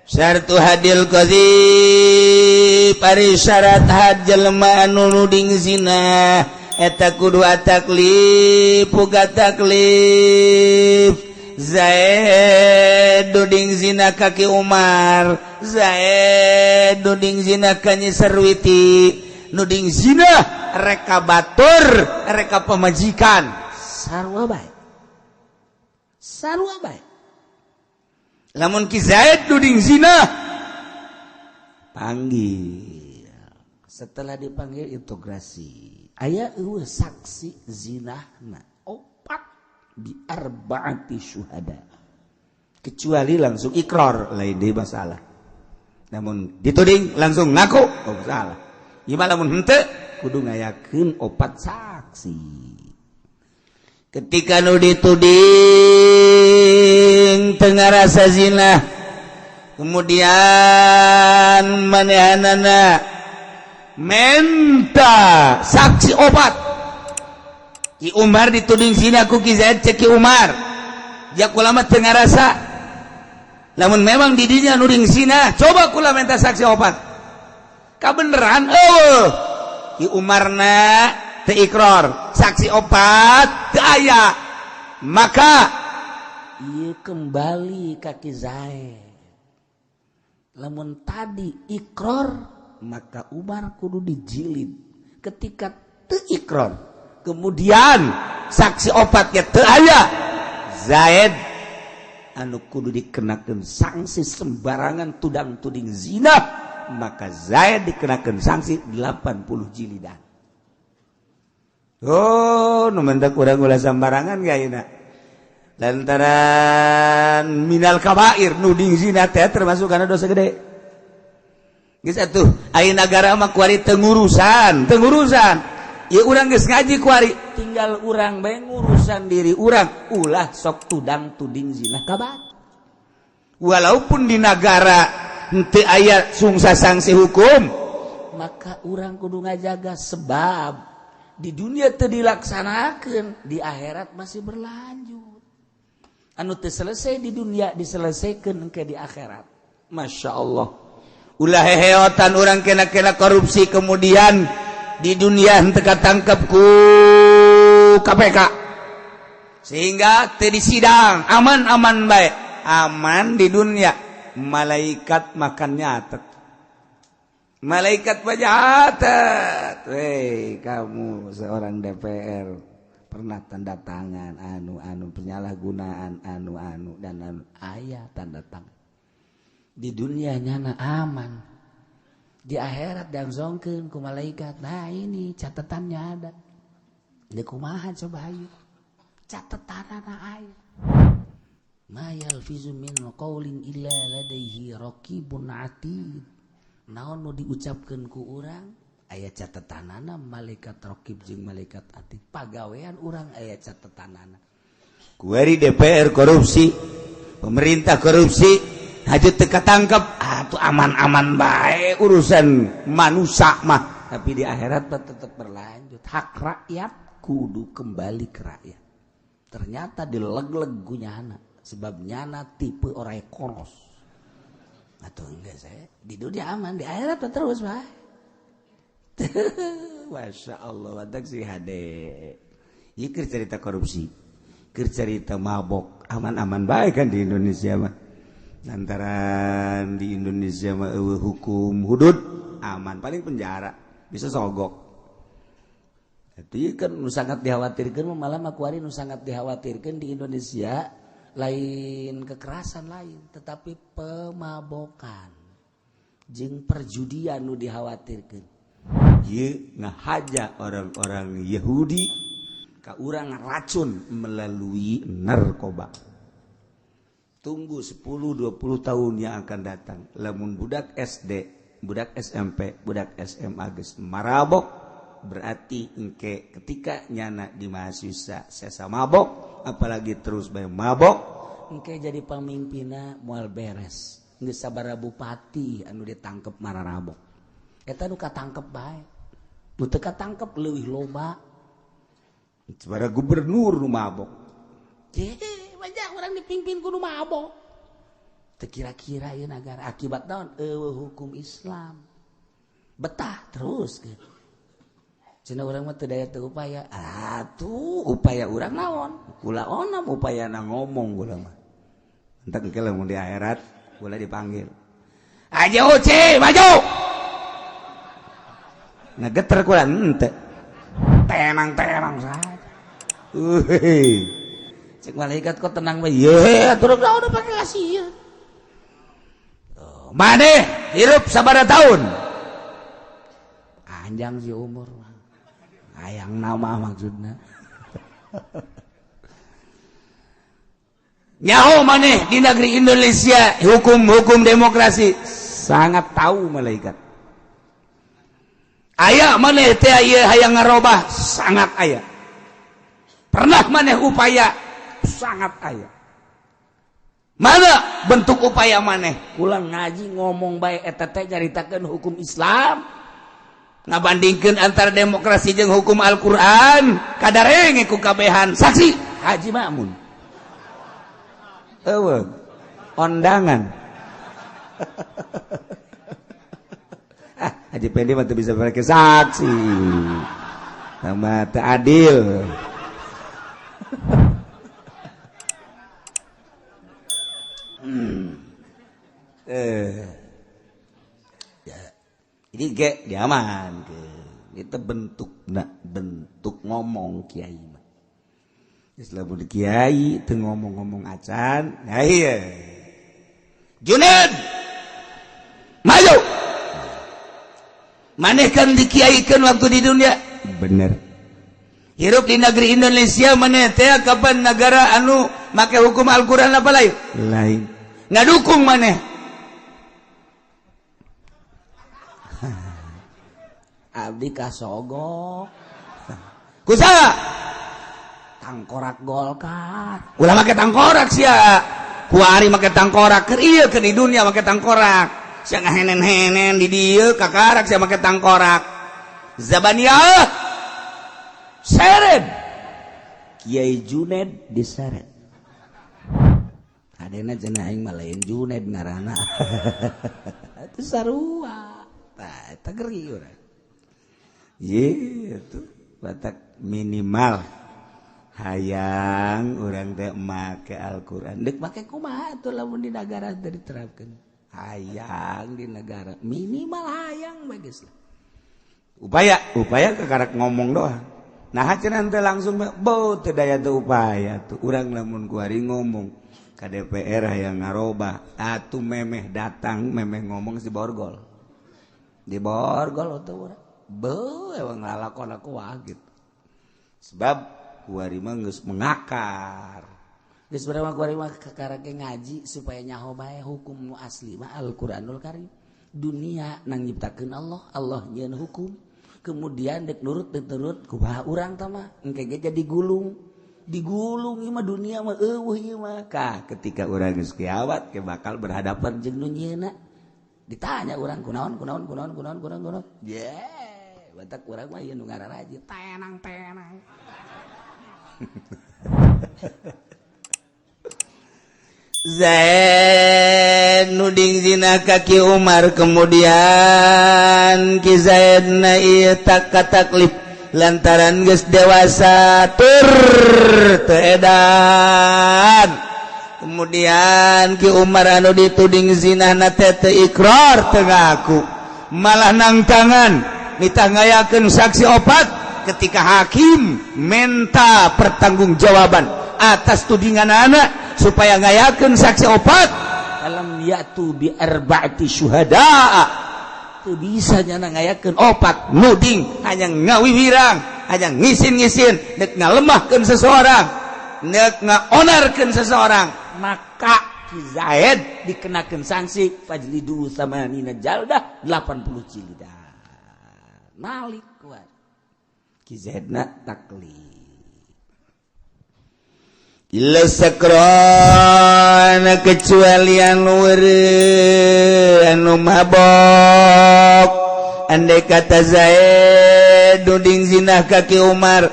Syartu haddil qadzif, ari syarat had jelema anu nuding zina eta kudu taklif, puga taklif. Zaid nuding zina ka Ki Umar, Zaid nuding zina ka Nyi Sarwiti, nuding zina rek ka batur, rek ka pamajikan, sarua bae, sarua bae. Lamun Ki Zaid nuding zina, panggil. Setelah dipanggil, integrasi, aya eueuh saksi zinahna opat, bi arbaati syuhada. Kecuali langsung ikrar, lain deui masalah. Namun dituding langsung ngaku, oh salah. Gimana lamun henteu, kudu ngayakeun opat saksi. Ketika nu dituding teu ngarasa zina, kemudian manehanana menta saksi opat. Ki Umar dituding zina ku Ki Zaid, cek Ki Umar, ja kula mah teu ngarasa. Lamun memang didinya nuding zina, coba kula minta saksi opat. Kabeneran eueuh, Ki Umarna teu ikrar, saksi opat teu aya, maka ieu kembali ka Ki Zaid. Lamun tadi ikrar, maka Umar kudu dijilid. Ketika teu ikrar, kemudian saksi opatnya teu aya, Zaid anu kudu dikenakan sanksi. Sembarangan tudang tuding zina, maka Zaid dikenakan sanksi 80 jilidan. Oh, nu mentak urang ulah sembarangan gak ayeuna, lantaran minal kabair, nuding zina teh termasuk karena dosa gede. Geus atuh, aya nagara mah kuari teu ngurusan, teu ngurusan. Ya urang geus ngaji kuari, tinggal urang bae ngurusan diri urang, ulah sok tudang tuding zina kabar. Walaupun di nagara henteu aya sungsa sanksi hukum, maka urang kudu ngajaga, sebab di dunia teu dilaksanakeun, di akhirat masih berlanjut. Anu teu selesai di dunia diselesaikan ke di akhirat. Masya Allah, ulah heheotan urang kena-kena korupsi, kemudian di dunia henteu katangkep ku KPK sehingga teu disidang, aman-aman bae, aman di dunia. Malaikat makan nyatet, malaikat nyatet. Weh, kamu seorang DPR pernah tanda tangan anu-anu penyalahgunaan anu-anu dan anu, aya tanda tangan. Di dunia nyana aman, di akhirat dan zongkeun ku malaikat. Nah, ini catatannya ada di kumaha, coba ayo, catatan aya. Ma yalfizu min qaulin illa ladaihi raqibun atid. Naon nu diucapkeun ku urang aya catetanana malaikat raqib jeung malaikat atid. Pagawean urang aya catetanana. Kuari DPR korupsi, pemerintah korupsi, haja teu katangkep, atuh aman-aman bae urusan manusia mah. Tapi di akhirat tetap berlanjut. Hak rakyat kudu kembali ke rakyat. Ternyata dileg-leg ku nyana, sebab nyana tipe orang koros. Atau enggak saya di dunia aman, di akhirat terus bae. Masya Allah, watak si hade. Ieu keur cerita korupsi, keur cerita mabok, aman-aman bae kan di Indonesia mah. Lantaran di Indonesia mah eueuh hukum hudud, aman paling penjara, bisa sogok. Itu kan nu sangat dikhawatirkan, malah makuari nu sangat dikhawatirkan di Indonesia lain kekerasan lain, tetapi pemabokan jeung perjudian nu dikhawatirkan. Ieu ngahaja orang-orang Yahudi ka urang racun melalui narkoba. Tunggu 10-20 tahun yang akan datang. Lamun budak SD, budak SMP, budak SMA geus marabok, berarti engke ketika nyana di mahasiswa sesa mabok, apalagi terus bae mabok, engke jadi pamimpinna moal beres. Geus sabaraha bupati anu ditangkep mararabok. Eta nu katangkep bae. Nu teu katangkep leuwih loba. Sabaraha gubernur nu mabok. Banyak orang dipimpin ku nu mabok. Teu kira-kira ieu nagara akibat naon? Eueuh hukum Islam. Betah terus gitu. Cenah urang mah teu daya teu upaya. Atuh upaya urang naon? Kula onam upayana ngomong kula mah. Entak engke lamun di akhirat kula dipanggil. Aja Uci, maju. Ngegeter kula henteu. Tenang-tenang saja. Cek malaikat kok tenang bae. Ye, atuh udah pakai kasih. Maneh hirup sabaraha tahun? Panjang sih umur. Hayang nama maksudna. Nyaho maneh di negeri Indonesia hukum-hukum demokrasi sangat tahu malaikat. Aya maneh teh ieu hayang ngarobah sangat aya. Pernah maneh upaya sangat aya. Mana bentuk upaya maneh? Kula ngaji ngomong bae eta teh nyaritakeun hukum Islam. Ngabandingkeun antara demokrasi jeung hukum Al-Qur'an, kadarenge ku kabehan saksi Haji Ma'mun. Eueuh, ondangan. Ah, Haji Pendi mah teu bisa pakai saksi. Sama teu adil. Ya. Ini ge diaman ke. Itu bentuk nak bentuk ngomong kiai mah. Geus lamun kiai teu ngomong-ngomong acan, nah iya. Juned maju. Maneh kan dikiaikeun waktu di dunia. Bener. Hirup di negeri Indonesia maneh teh kapan negara anu make hukum Al-Qur'an apa lain? Lain. Ngadukung maneh. Abdi kasogok. Kusaha? Tangkorak Golkar. Ulah make tangkorak sia. Kuari make tangkorak keur ieu keur di dunia make tangkorak. Sia ngahenen-henen di dieu kakarak sia make tangkorak. Zabaniyah seret. Kiai Juned diseret. Adena cenah aing mah lain Juned ngaranna. Itu sarua. Tah eta geri urang. Ye itu batak minimal hayang urang teh make Al-Qur'an. Deuk make kumaha atuh lamun di nagara teu diterapkeun. Hayang di negara minimal hayang bae geus lah. Upaya, upaya kekarak ngomong doang. Nah cenah teh langsung bau teu daya teu upaya tuh. Urang lamun kuari ngomong ka DPR hayang ngarobah atuh memeh datang memeh ngomong si borgol. Di borgol atuh urang. Beuh emang ngalakon aku gitu. Sebab kuari mah geus mengakar. Geus berapa kuari mah kakarake ngaji supaya nyaho bae hukum nu asli mah Al-Qur'anul Karim. Dunia nang nyiptakeun Allah, Allah nyieun hukum. Kemudian dek nurut dek nurut kumaha urang tah mah engke ge jadi gulung. Digulung ieu mah dunia mah eueuh ieu mah. Ka ketika urang geus kiawat ke bakal berhadapan jeung nu nyieuna. Ditanya urang kunaon kunaon kunaon kunaon kunaon kunaon. Ye, batak urang mah ieu nu ngararaji tenang-tenang. Zaid nuding zina kaki Umar, kemudian Ki Zaid na ieu tak kataklif lantaran geus dewasa tur teu edan. Kemudian Ki Umar anu dituding zina na teh teu ikrar, teu ngaku, malah nangtangan mitangayakeun saksi opat. Ketika hakim minta pertanggungjawaban atas tudingan anak supaya ngayakeun saksi opat, alam yatu bi arba'ati syuhada, teu bisa nyana ngayakeun opat nuding, hanya ngawiwirang, hanya ngisin-ngisin nek ngalemahkeun seseorang, nek ngaonarkeun seseorang, maka Ki Zaid dikenakeun sanksi fajlidu samanina jaldah, 80 jildah. Malik kuat Ki Zaidna taklif. Illa sakrana, kecuali anu weureuh, anu mabok. Andai kata Zaid nuding zinah kaki Umar,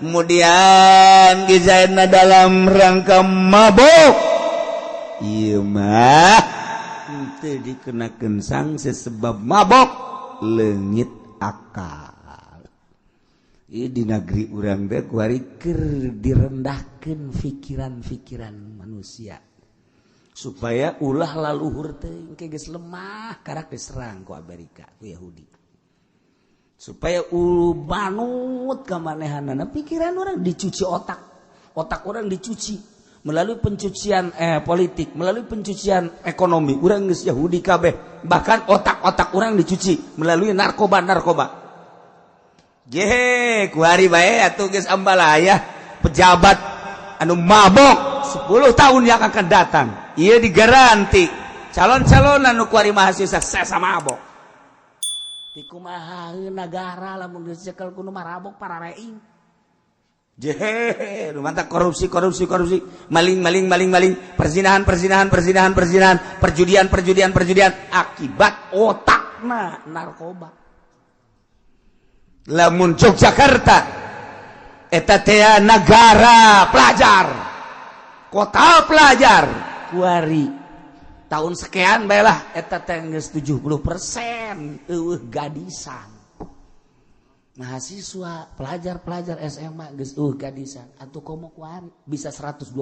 kemudian Ki Zaidna dalam rangka mabok, ieu mah henteu dikenakeun sanksi sebab mabok leungit akal. Ieu di negeri urang teh kuari keur direndahkeun pikiran-pikiran manusia supaya ulah laluhur teh engke geus lemah karak diserang ku Amerika, ku Yahudi, supaya ulu manut ka manehanana. Pikiran orang dicuci, otak otak orang dicuci melalui pencucian politik, melalui pencucian ekonomi. Urang geus Yahudi kabeh, bahkan otak-otak orang dicuci melalui narkoba-narkoba. Gehe, kuari bae atuh geus ambalaya pejabat anu mabok 10 tahun yang akan datang. Ieu digaranti calon-calon anu kuari mahasiswa sesa mabok. Ti kumaha negara lamun geus cekel kudu marabok para reing. Jehe, nu mantap korupsi, korupsi, korupsi, maling, maling, maling, maling, perzinahan, perzinahan, perzinahan, perzinahan, perjudian, perjudian, perjudian, akibat otakna narkoba. Lamun Yogyakarta eta teh negara pelajar, kota pelajar, kuari tahun sekian bae lah eta teh geus 70% eueuh gadisan. Mahasiswa, pelajar-pelajar SMA geus eueuh gadisan. Atuh komo kuari bisa 120%.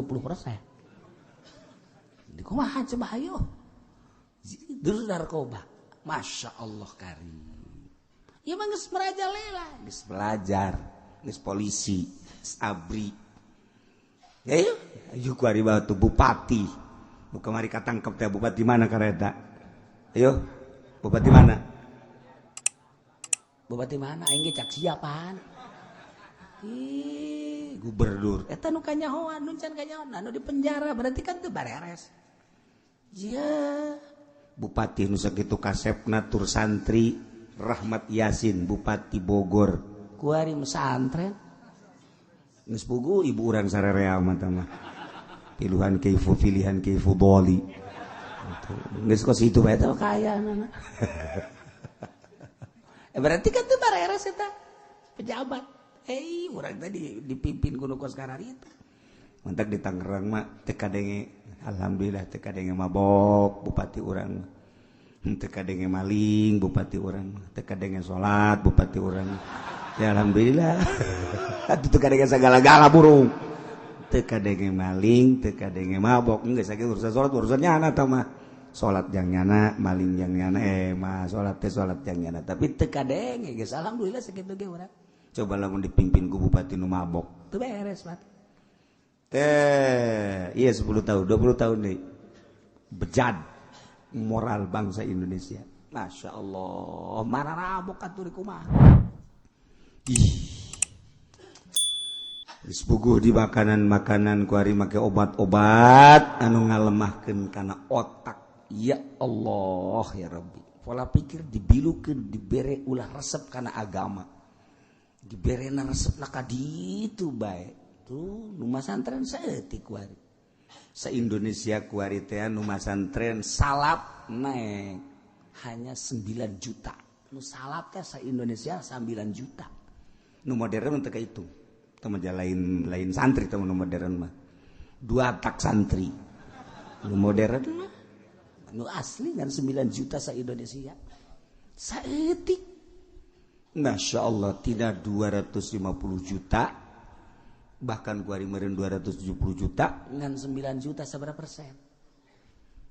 Di kumaha coba hayo? Terus narkoba. Masya Allah karim. Ya mah geus merajalela, geus pelajar, geus polisi, geus abri. Ya yuk, ayo kuari batu bupati. Nu kamari katangkep teh bupati mana kareta? Ayo, bupati mana? Bupati mana? Aing ge cak siapaan. Ih, gubernur. Eta nu kanyahoan, nu can kanyahoan, anu di penjara berarti kan teu bareres. Ya, bupati nu sakitu kasepna tur santri Rahmat Yasin, Bupati Bogor. Kuari pesantren. Geus pugu ibu urang sarerea mah tah mah. Pilihan kaifu, pilihan kaifu doli. Geus kos itu bae teh kaya nana. Berarti kan teu bareres eta pejabat. Eh, urang tadi dipimpin ku nu kos kararitu. Mantak di Tangerang mah teu kadenge, alhamdulillah teu kadenge mabok bupati urang. Teu kadenge maling bupati urang, teu kadenge salat bupati urang. Ya alhamdulillah. Atuh teu kadenge sagala-gala burung. Teu kadenge maling, teu kadenge mabok, geus sakitu urusan salat urusan nyana tah mah. Salat jang nyana, maling jang nyana, mah salat teh salat jang nyana, tapi teu kadenge geus alhamdulillah sakitu ge urang. Coba lamun dipimpin ku bupati nu mabok, teu beres, Pak. Teh, iya 10 tahun, 20 tahun deui. Bejad moral bangsa Indonesia. Masya Allah, mararabok atuh di kumaha. Ih. Geus puguh di makanan-makanan kuari make obat-obat anu ngalemahkeun kana otak. Ya Allah ya Rabbi. Pola pikir dibilukeun dibere ulah resep kana agama. Diberena resep na ka ditu bae. Tuh nu masantren saeutik kuari. Sa Indonesia kuari teh nu masantren salap naik hanya 9 juta. Nu salap teh sa Indonesia 9 juta. Nu modern teh ka itu. Teu mah lain santri teh nu modern mah. Dua tak santri. Nu modern mah nu asli kan 9 juta sa Indonesia. Saeutik. Masya Allah tidak 250 juta bahkan kuari meureun 270 juta ngan 9 juta sabaraha persen.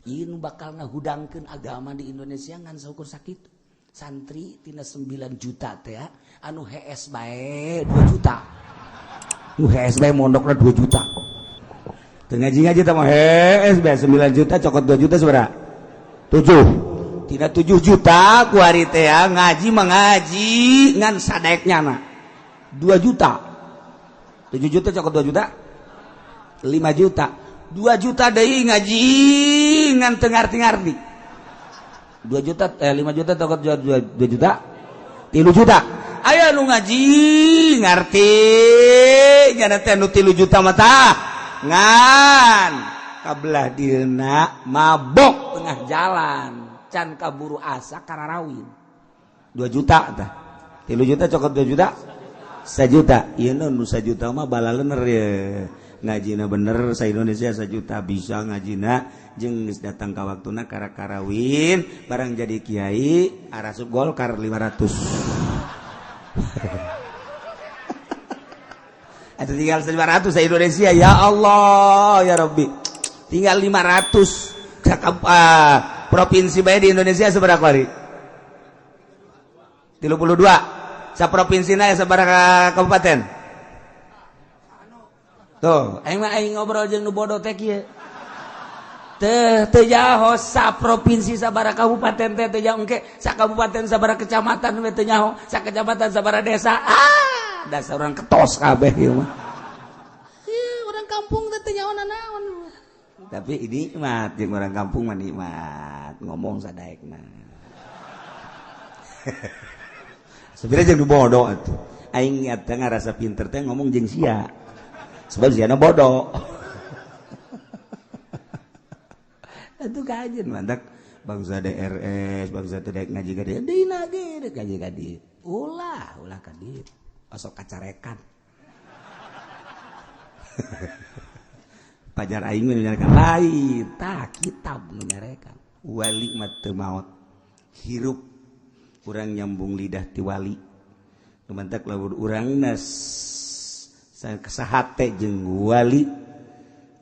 Ieu nu bakal ngahudangkeun agama di Indonesia ngan saukur sakitu. Santri tina 9 juta teh anu HS bae 2 juta. Nu HS bae mondokna 2 juta. Teu ngaji-ngaji teh mah HS bae 9 juta cokot 2 juta sabaraha? 7. Tina 7 juta kuari teh ngaji mah ngaji ngan sadaeknya na 2 juta. 7 juta cokot 2 juta 5 juta. 2 juta deui ngaji ngan teu ngarti-ngarti. 2 juta 5 juta cokot 2 juta 3 juta. Aya nu ngaji ngarti nya teh nu 3 juta mah tah ngan kabelah dieuna mabok tengah jalan can kaburu asa kararawin 2 juta tah 3 juta cokot 2 juta 1 juta. Ieu nu 1 juta mah balalener ye ngajina bener sa Indonesia 1 juta bisa ngajina jeung geus datang ka waktuna kara-karawin barang jadi kiai arasup Golkar 500. Atau tinggal 500 sa Indonesia ya Allah ya Rabbi. Tinggal 500 provinsi bae di Indonesia sabaraha kali? 32. Sa provinsina ya sabaraha kabupaten? Tuh, aing mah aing ngobrol jeung nu bodoh teh kieu. Teu teu nyaho sa provinsi sabaraha kabupaten teh teu nyaho engke sa kabupaten sabaraha kecamatan we teu nyaho, sa kecamatan sabaraha desa. Ah, dasar urang ketos kabeh ieu mah. Ieu urang kampung teh teu nyaho nanaon. Tapi ini nikmat jeung orang kampung mah nikmat ngomong sadaekna. Sebenarnya jeung bodoh atuh. Aing teh ngarasa pinter teh ngomong jeung sia. Sebab siana bodoh. Atuh kajen mantak bangsa DRS, bangsa teh daek ngaji ka dieu, dina ge dek ngaji ka dieu. Ulah, ulah ka dieu. Osok kacarekan. Pajar aing mah nyarekan lain, tah kitab nu nyarekan. Wali mah teu maot. Hirup urang nyambung lidah ti wali. Nu mantak lamun urangna sahate jeung wali,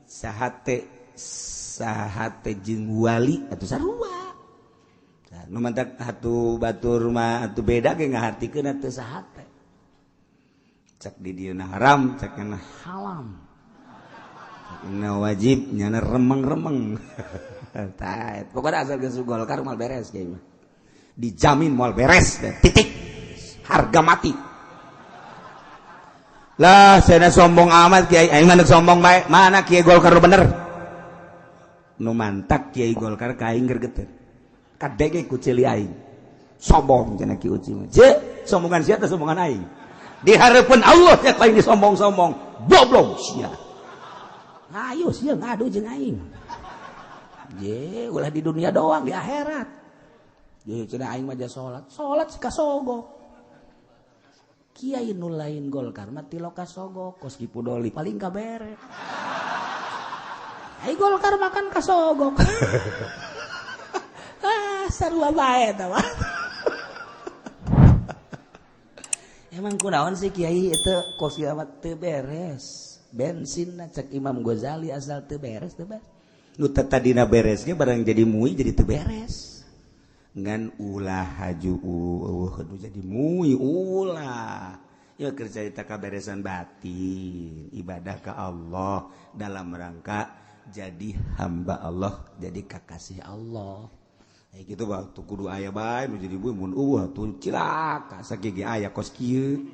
sahate sahate jeung wali atuh sarua. Nu mantak atuh batur mah atuh beda ge ngahartikeun atuh sahate. Cak di dieu haram, cak na halam. Nah wajib nyana remeng-remeng. Tah, pokoknya asal geus Golkar moal beres kieu mah. Dijamin moal beres, titik. Harga mati. Lah, cenah sombong amat kiai, aing mah sombong bae. Mana kiai Golkar nu bener? Nu mantak kiai Golkar ka aing gergeteun. Kadege ku ceuli aing. Sombong cenah Ki Uci mah. Je, sombongan sia teh sombongan aing. Di hareupeun Allah nya aing disombong-sombong. Goblok sia. Ayo sia ngadu jeung aing. Je, ulah di dunia doang, di akhirat. Je cenah aing mah salat, salat si kasogok. Kiai nu lain Golkar mah ti kasogok, kos Ki Pudoli paling kabere. Ai Golkar makan kasogok. Ah, sarua bae tah mah. Emang kunaon sih kiai itu kos kieu mah teu beres. Bensin cek Imam Ghazali asal teu beres teu beres. Nu tadina beresnya barang jadi mui jadi teu beres. Ngan ulah haju nu jadi mui ulah. Ya keur carita kaberesan batin, ibadah ka Allah dalam rangka jadi hamba Allah, jadi kakasih Allah. Eh gitu waktu kudu aya bae nu jadi mui mun eueuh atuh cilaka sakieu ge aya kos kieu.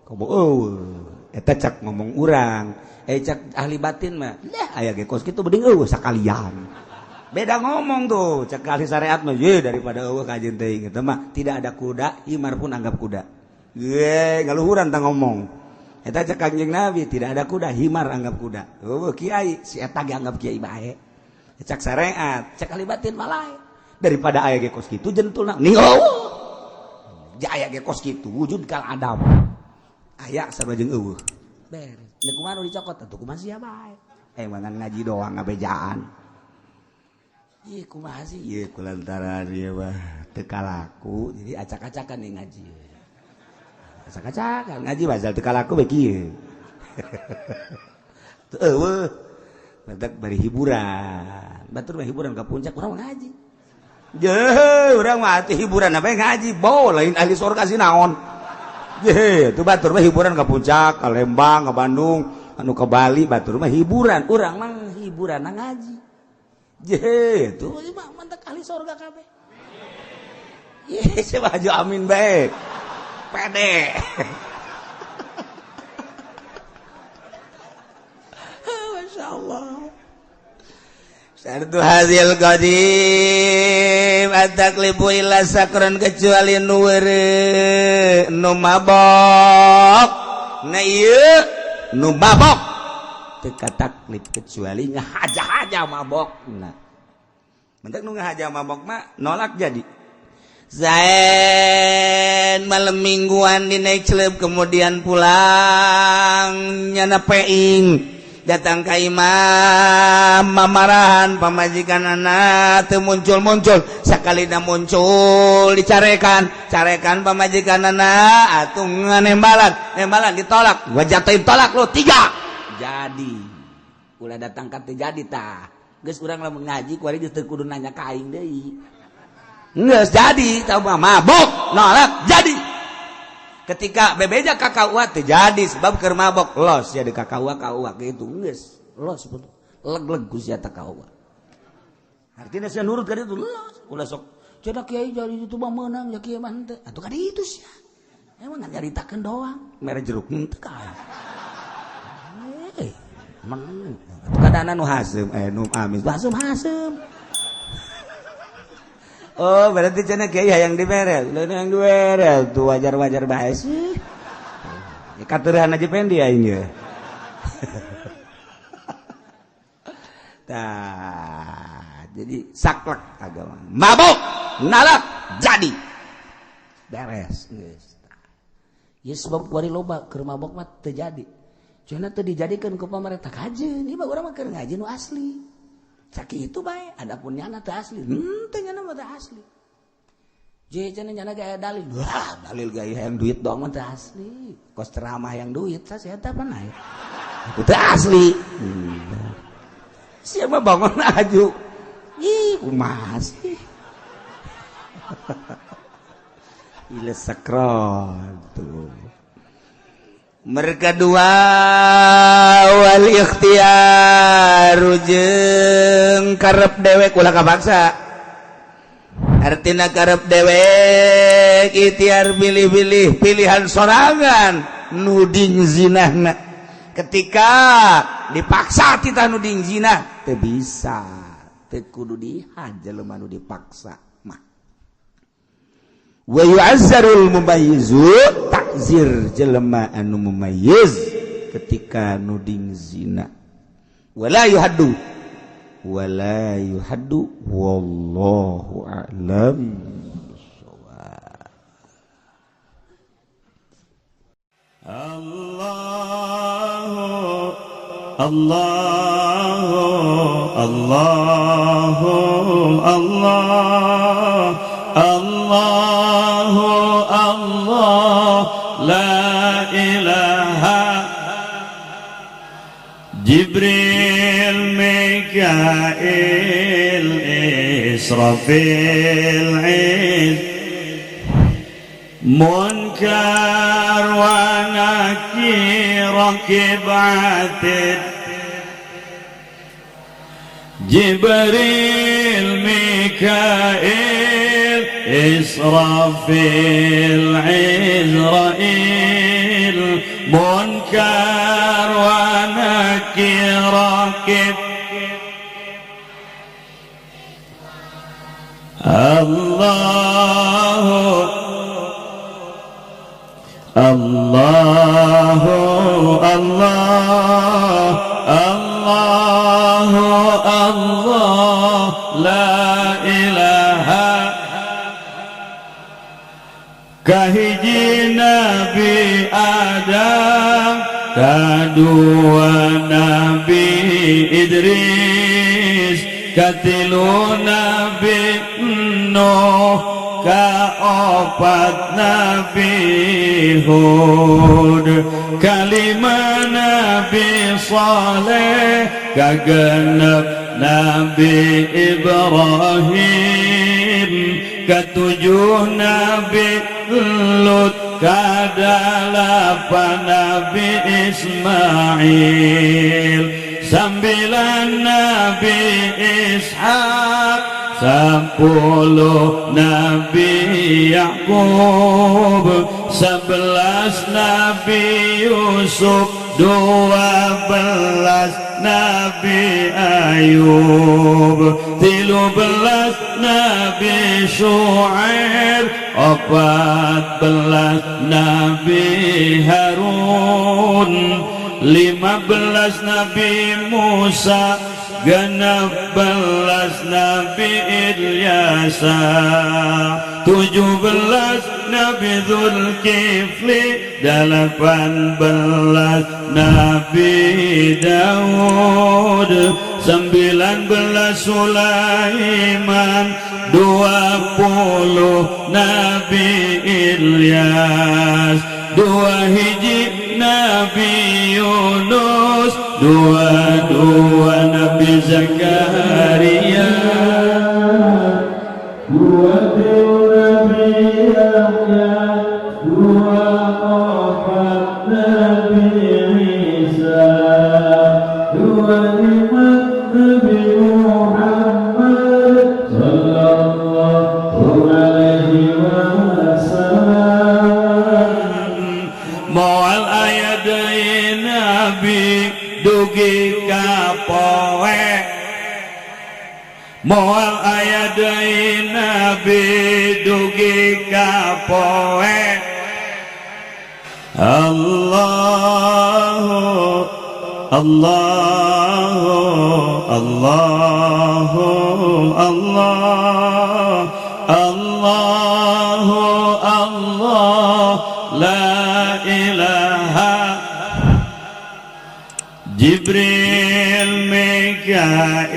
Komo eueuh eta cak ngomong urang, cak ahli batin mah lah aya ge kos kitu mending eueuh sakalian. Beda ngomong tuh, cek ahli syariat mah ye daripada eueuh kajeun teuing eta mah tidak ada kuda, himar pun anggap kuda. Ye, ngaluhuran tah ngomong. Eta cek Kanjeng Nabi tidak ada kuda, himar anggap kuda. Eueuh kiai, si eta ge anggap kiai bae. Cek syariat, cek ahli batin malah daripada aya ge kos kitu jentulna. Nih eueuh. Aya ge kos kitu wujud kal adam. Aya sarua jeung eueuh. Beres. Leuh kumaha nu dicokot atuh kumaha sia bae. Emangan ngaji doang ngabejaan. Ih kumaha sih? Ieu kulantaran ieu mah teu kalaku jadi acak-acakan nih ngaji. Acak-acakan ngaji basal teu kalaku bae kieu. Teu eueuh. Batak bari hiburan. Batur mah hiburan ka puncak urang ngaji. Jeuh, urang mah atuh hiburan apa ngaji? Bo lain ahli surga sih naon. Jeuh, tuh batur mah hiburan ka puncak, ka Lembang, ka Bandung, anu ke Bali batur mah hiburan. Urang mah hiburan ngaji. Je, tuh mah mantak ahli surga kabeh. Ye, coba baju amin bae. Pede. Masya Allah. Syartu hadil qadim at-taklifu illa sakran kecuali nu weureu nu mabok. Nah ieu nu mabok teu taklif kecuali ngahaja-haja mabok. Nah mentak nu ngahaja mabok mah nolak jadi. Zain malam mingguan di naik celeb kemudian pulang nyana peing datang ka imam mamarahan pamajikan anak teu muncul-muncul sakalina muncul dicarekan carekan pamajikan anak atuh nembalan nembalan ditolak wajah tolak lo 3 jadi ulah datang ka teu jadi tah geus urang lamun ngaji kuari geus teu kudu nanya ka aing deui geus jadi tau mah mabok nolak jadi ketika bebeja ka KUA teu jadi sebab keur mabok los ya di ka KUA KUA kitu geus los leg-leg ku sia ta KUA artinya sia nurut ka ditu los ulah sok cenah kiai jadi itu mah meunang ya kiai mah henteu atuh ka ditu sia emang nyaritakeun doang mere jeruk henteu ka aing menang kadana nu haseum nu amis haseum haseum. Oh berarti cenah kiai hayang dibere lain hayang dibere tuh wajar-wajar bae sih katurehan aja pendi aing ye. Tah jadi saklek agama mabuk nalak jadi beres geus. Ya sebab kuari loba keur mabok mah teu jadi. Cenah teu dijadikeun ku pamarentah kajeun ieu mah urang mah keur ngaji nu asli. Sakitu bae adapun nyana teu asli. Henteu nyana mah teu asli. Je cenah nyana ge aya dalil. Wah, dalil ge hayang duit doang mah teu asli. Kos ceramah yang duit sah eta pan aya. Aku teu asli. Sia mah bangun aju. Ih, kumaha sih? Ila sakron tuh. Mereka dua wal ikhtiar jeung karep dewek ulah kapaksa. Artina karep dewek ikhtiar pilih-pilih pilihan sorangan nuding zinahna. Ketika dipaksa titah nuding zina teu bisa, teu kudu dihajar jelema nu dipaksa mah. Wa yu'azzarul mumayyizu takzir jelema anu mumayyiz ketika nuding zina. Wala yuhaddu wala yuhaddu wallahu a'lam bissawab. Allahu Allahu Allahu Allah Allahu Allah la ilaha Jibril Mikail Israfil Munkar wa Nakir Rakib Atid Jibril Mikail Israfil Izrail Munkar wa Nakir Rakib Allahu Allahu Allah Allahu Allah la ilaha. Kahiji Nabi Adam, kadua Nabi Idris, katilu Nabi Nuh, kaopat Nabi Hud, kalima Nabi Saleh, kagenep Nabi Ibrahim, ketujuh Nabi Lut, kadalapan Nabi Ismail, 9 Nabi Ishak, 10 Nabi Yakub, 11 Nabi Yusuf, 12 Nabi Ayub, 13 Nabi Shu'aib, 14 Nabi Harun, 15 Nabi Musa, 16 Nabi Ilyasa, 17 Nabi Zulkifli, 18 Nabi Daud, 19 Sulaiman, 20 Nabi Ilyas, 2 hiji Nabi Yunus, 22 Nabi Zakaria, 2 Nabi Yahya, 24 Nabi Isa, 25 Nabi Muhammad sallallahu alaihi wasallam. Moal aya deui nabi dugi ka poe, moal aya deui nabi dugi ka poe. Allahu Allahu Allahu Allah Allahu Allah la ilaha. Jibril, Mikail,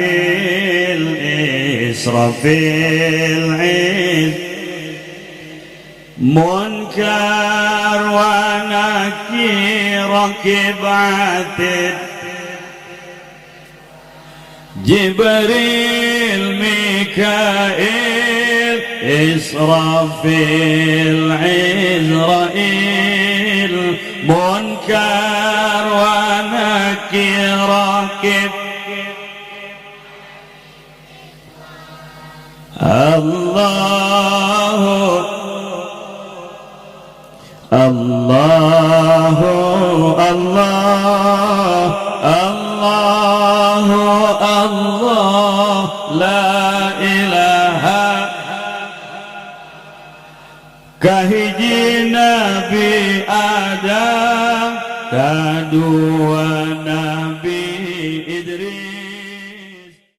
Israfil, Iz, Munkar wa Nakir, Rakib Atid, Jibril, Mikail, Israfil, Izrail, Munkar wa Nakir, Rakib. Allahu Allahu Allah Allahu Allah la ilaha. Kahiji Nabi Adam, kadua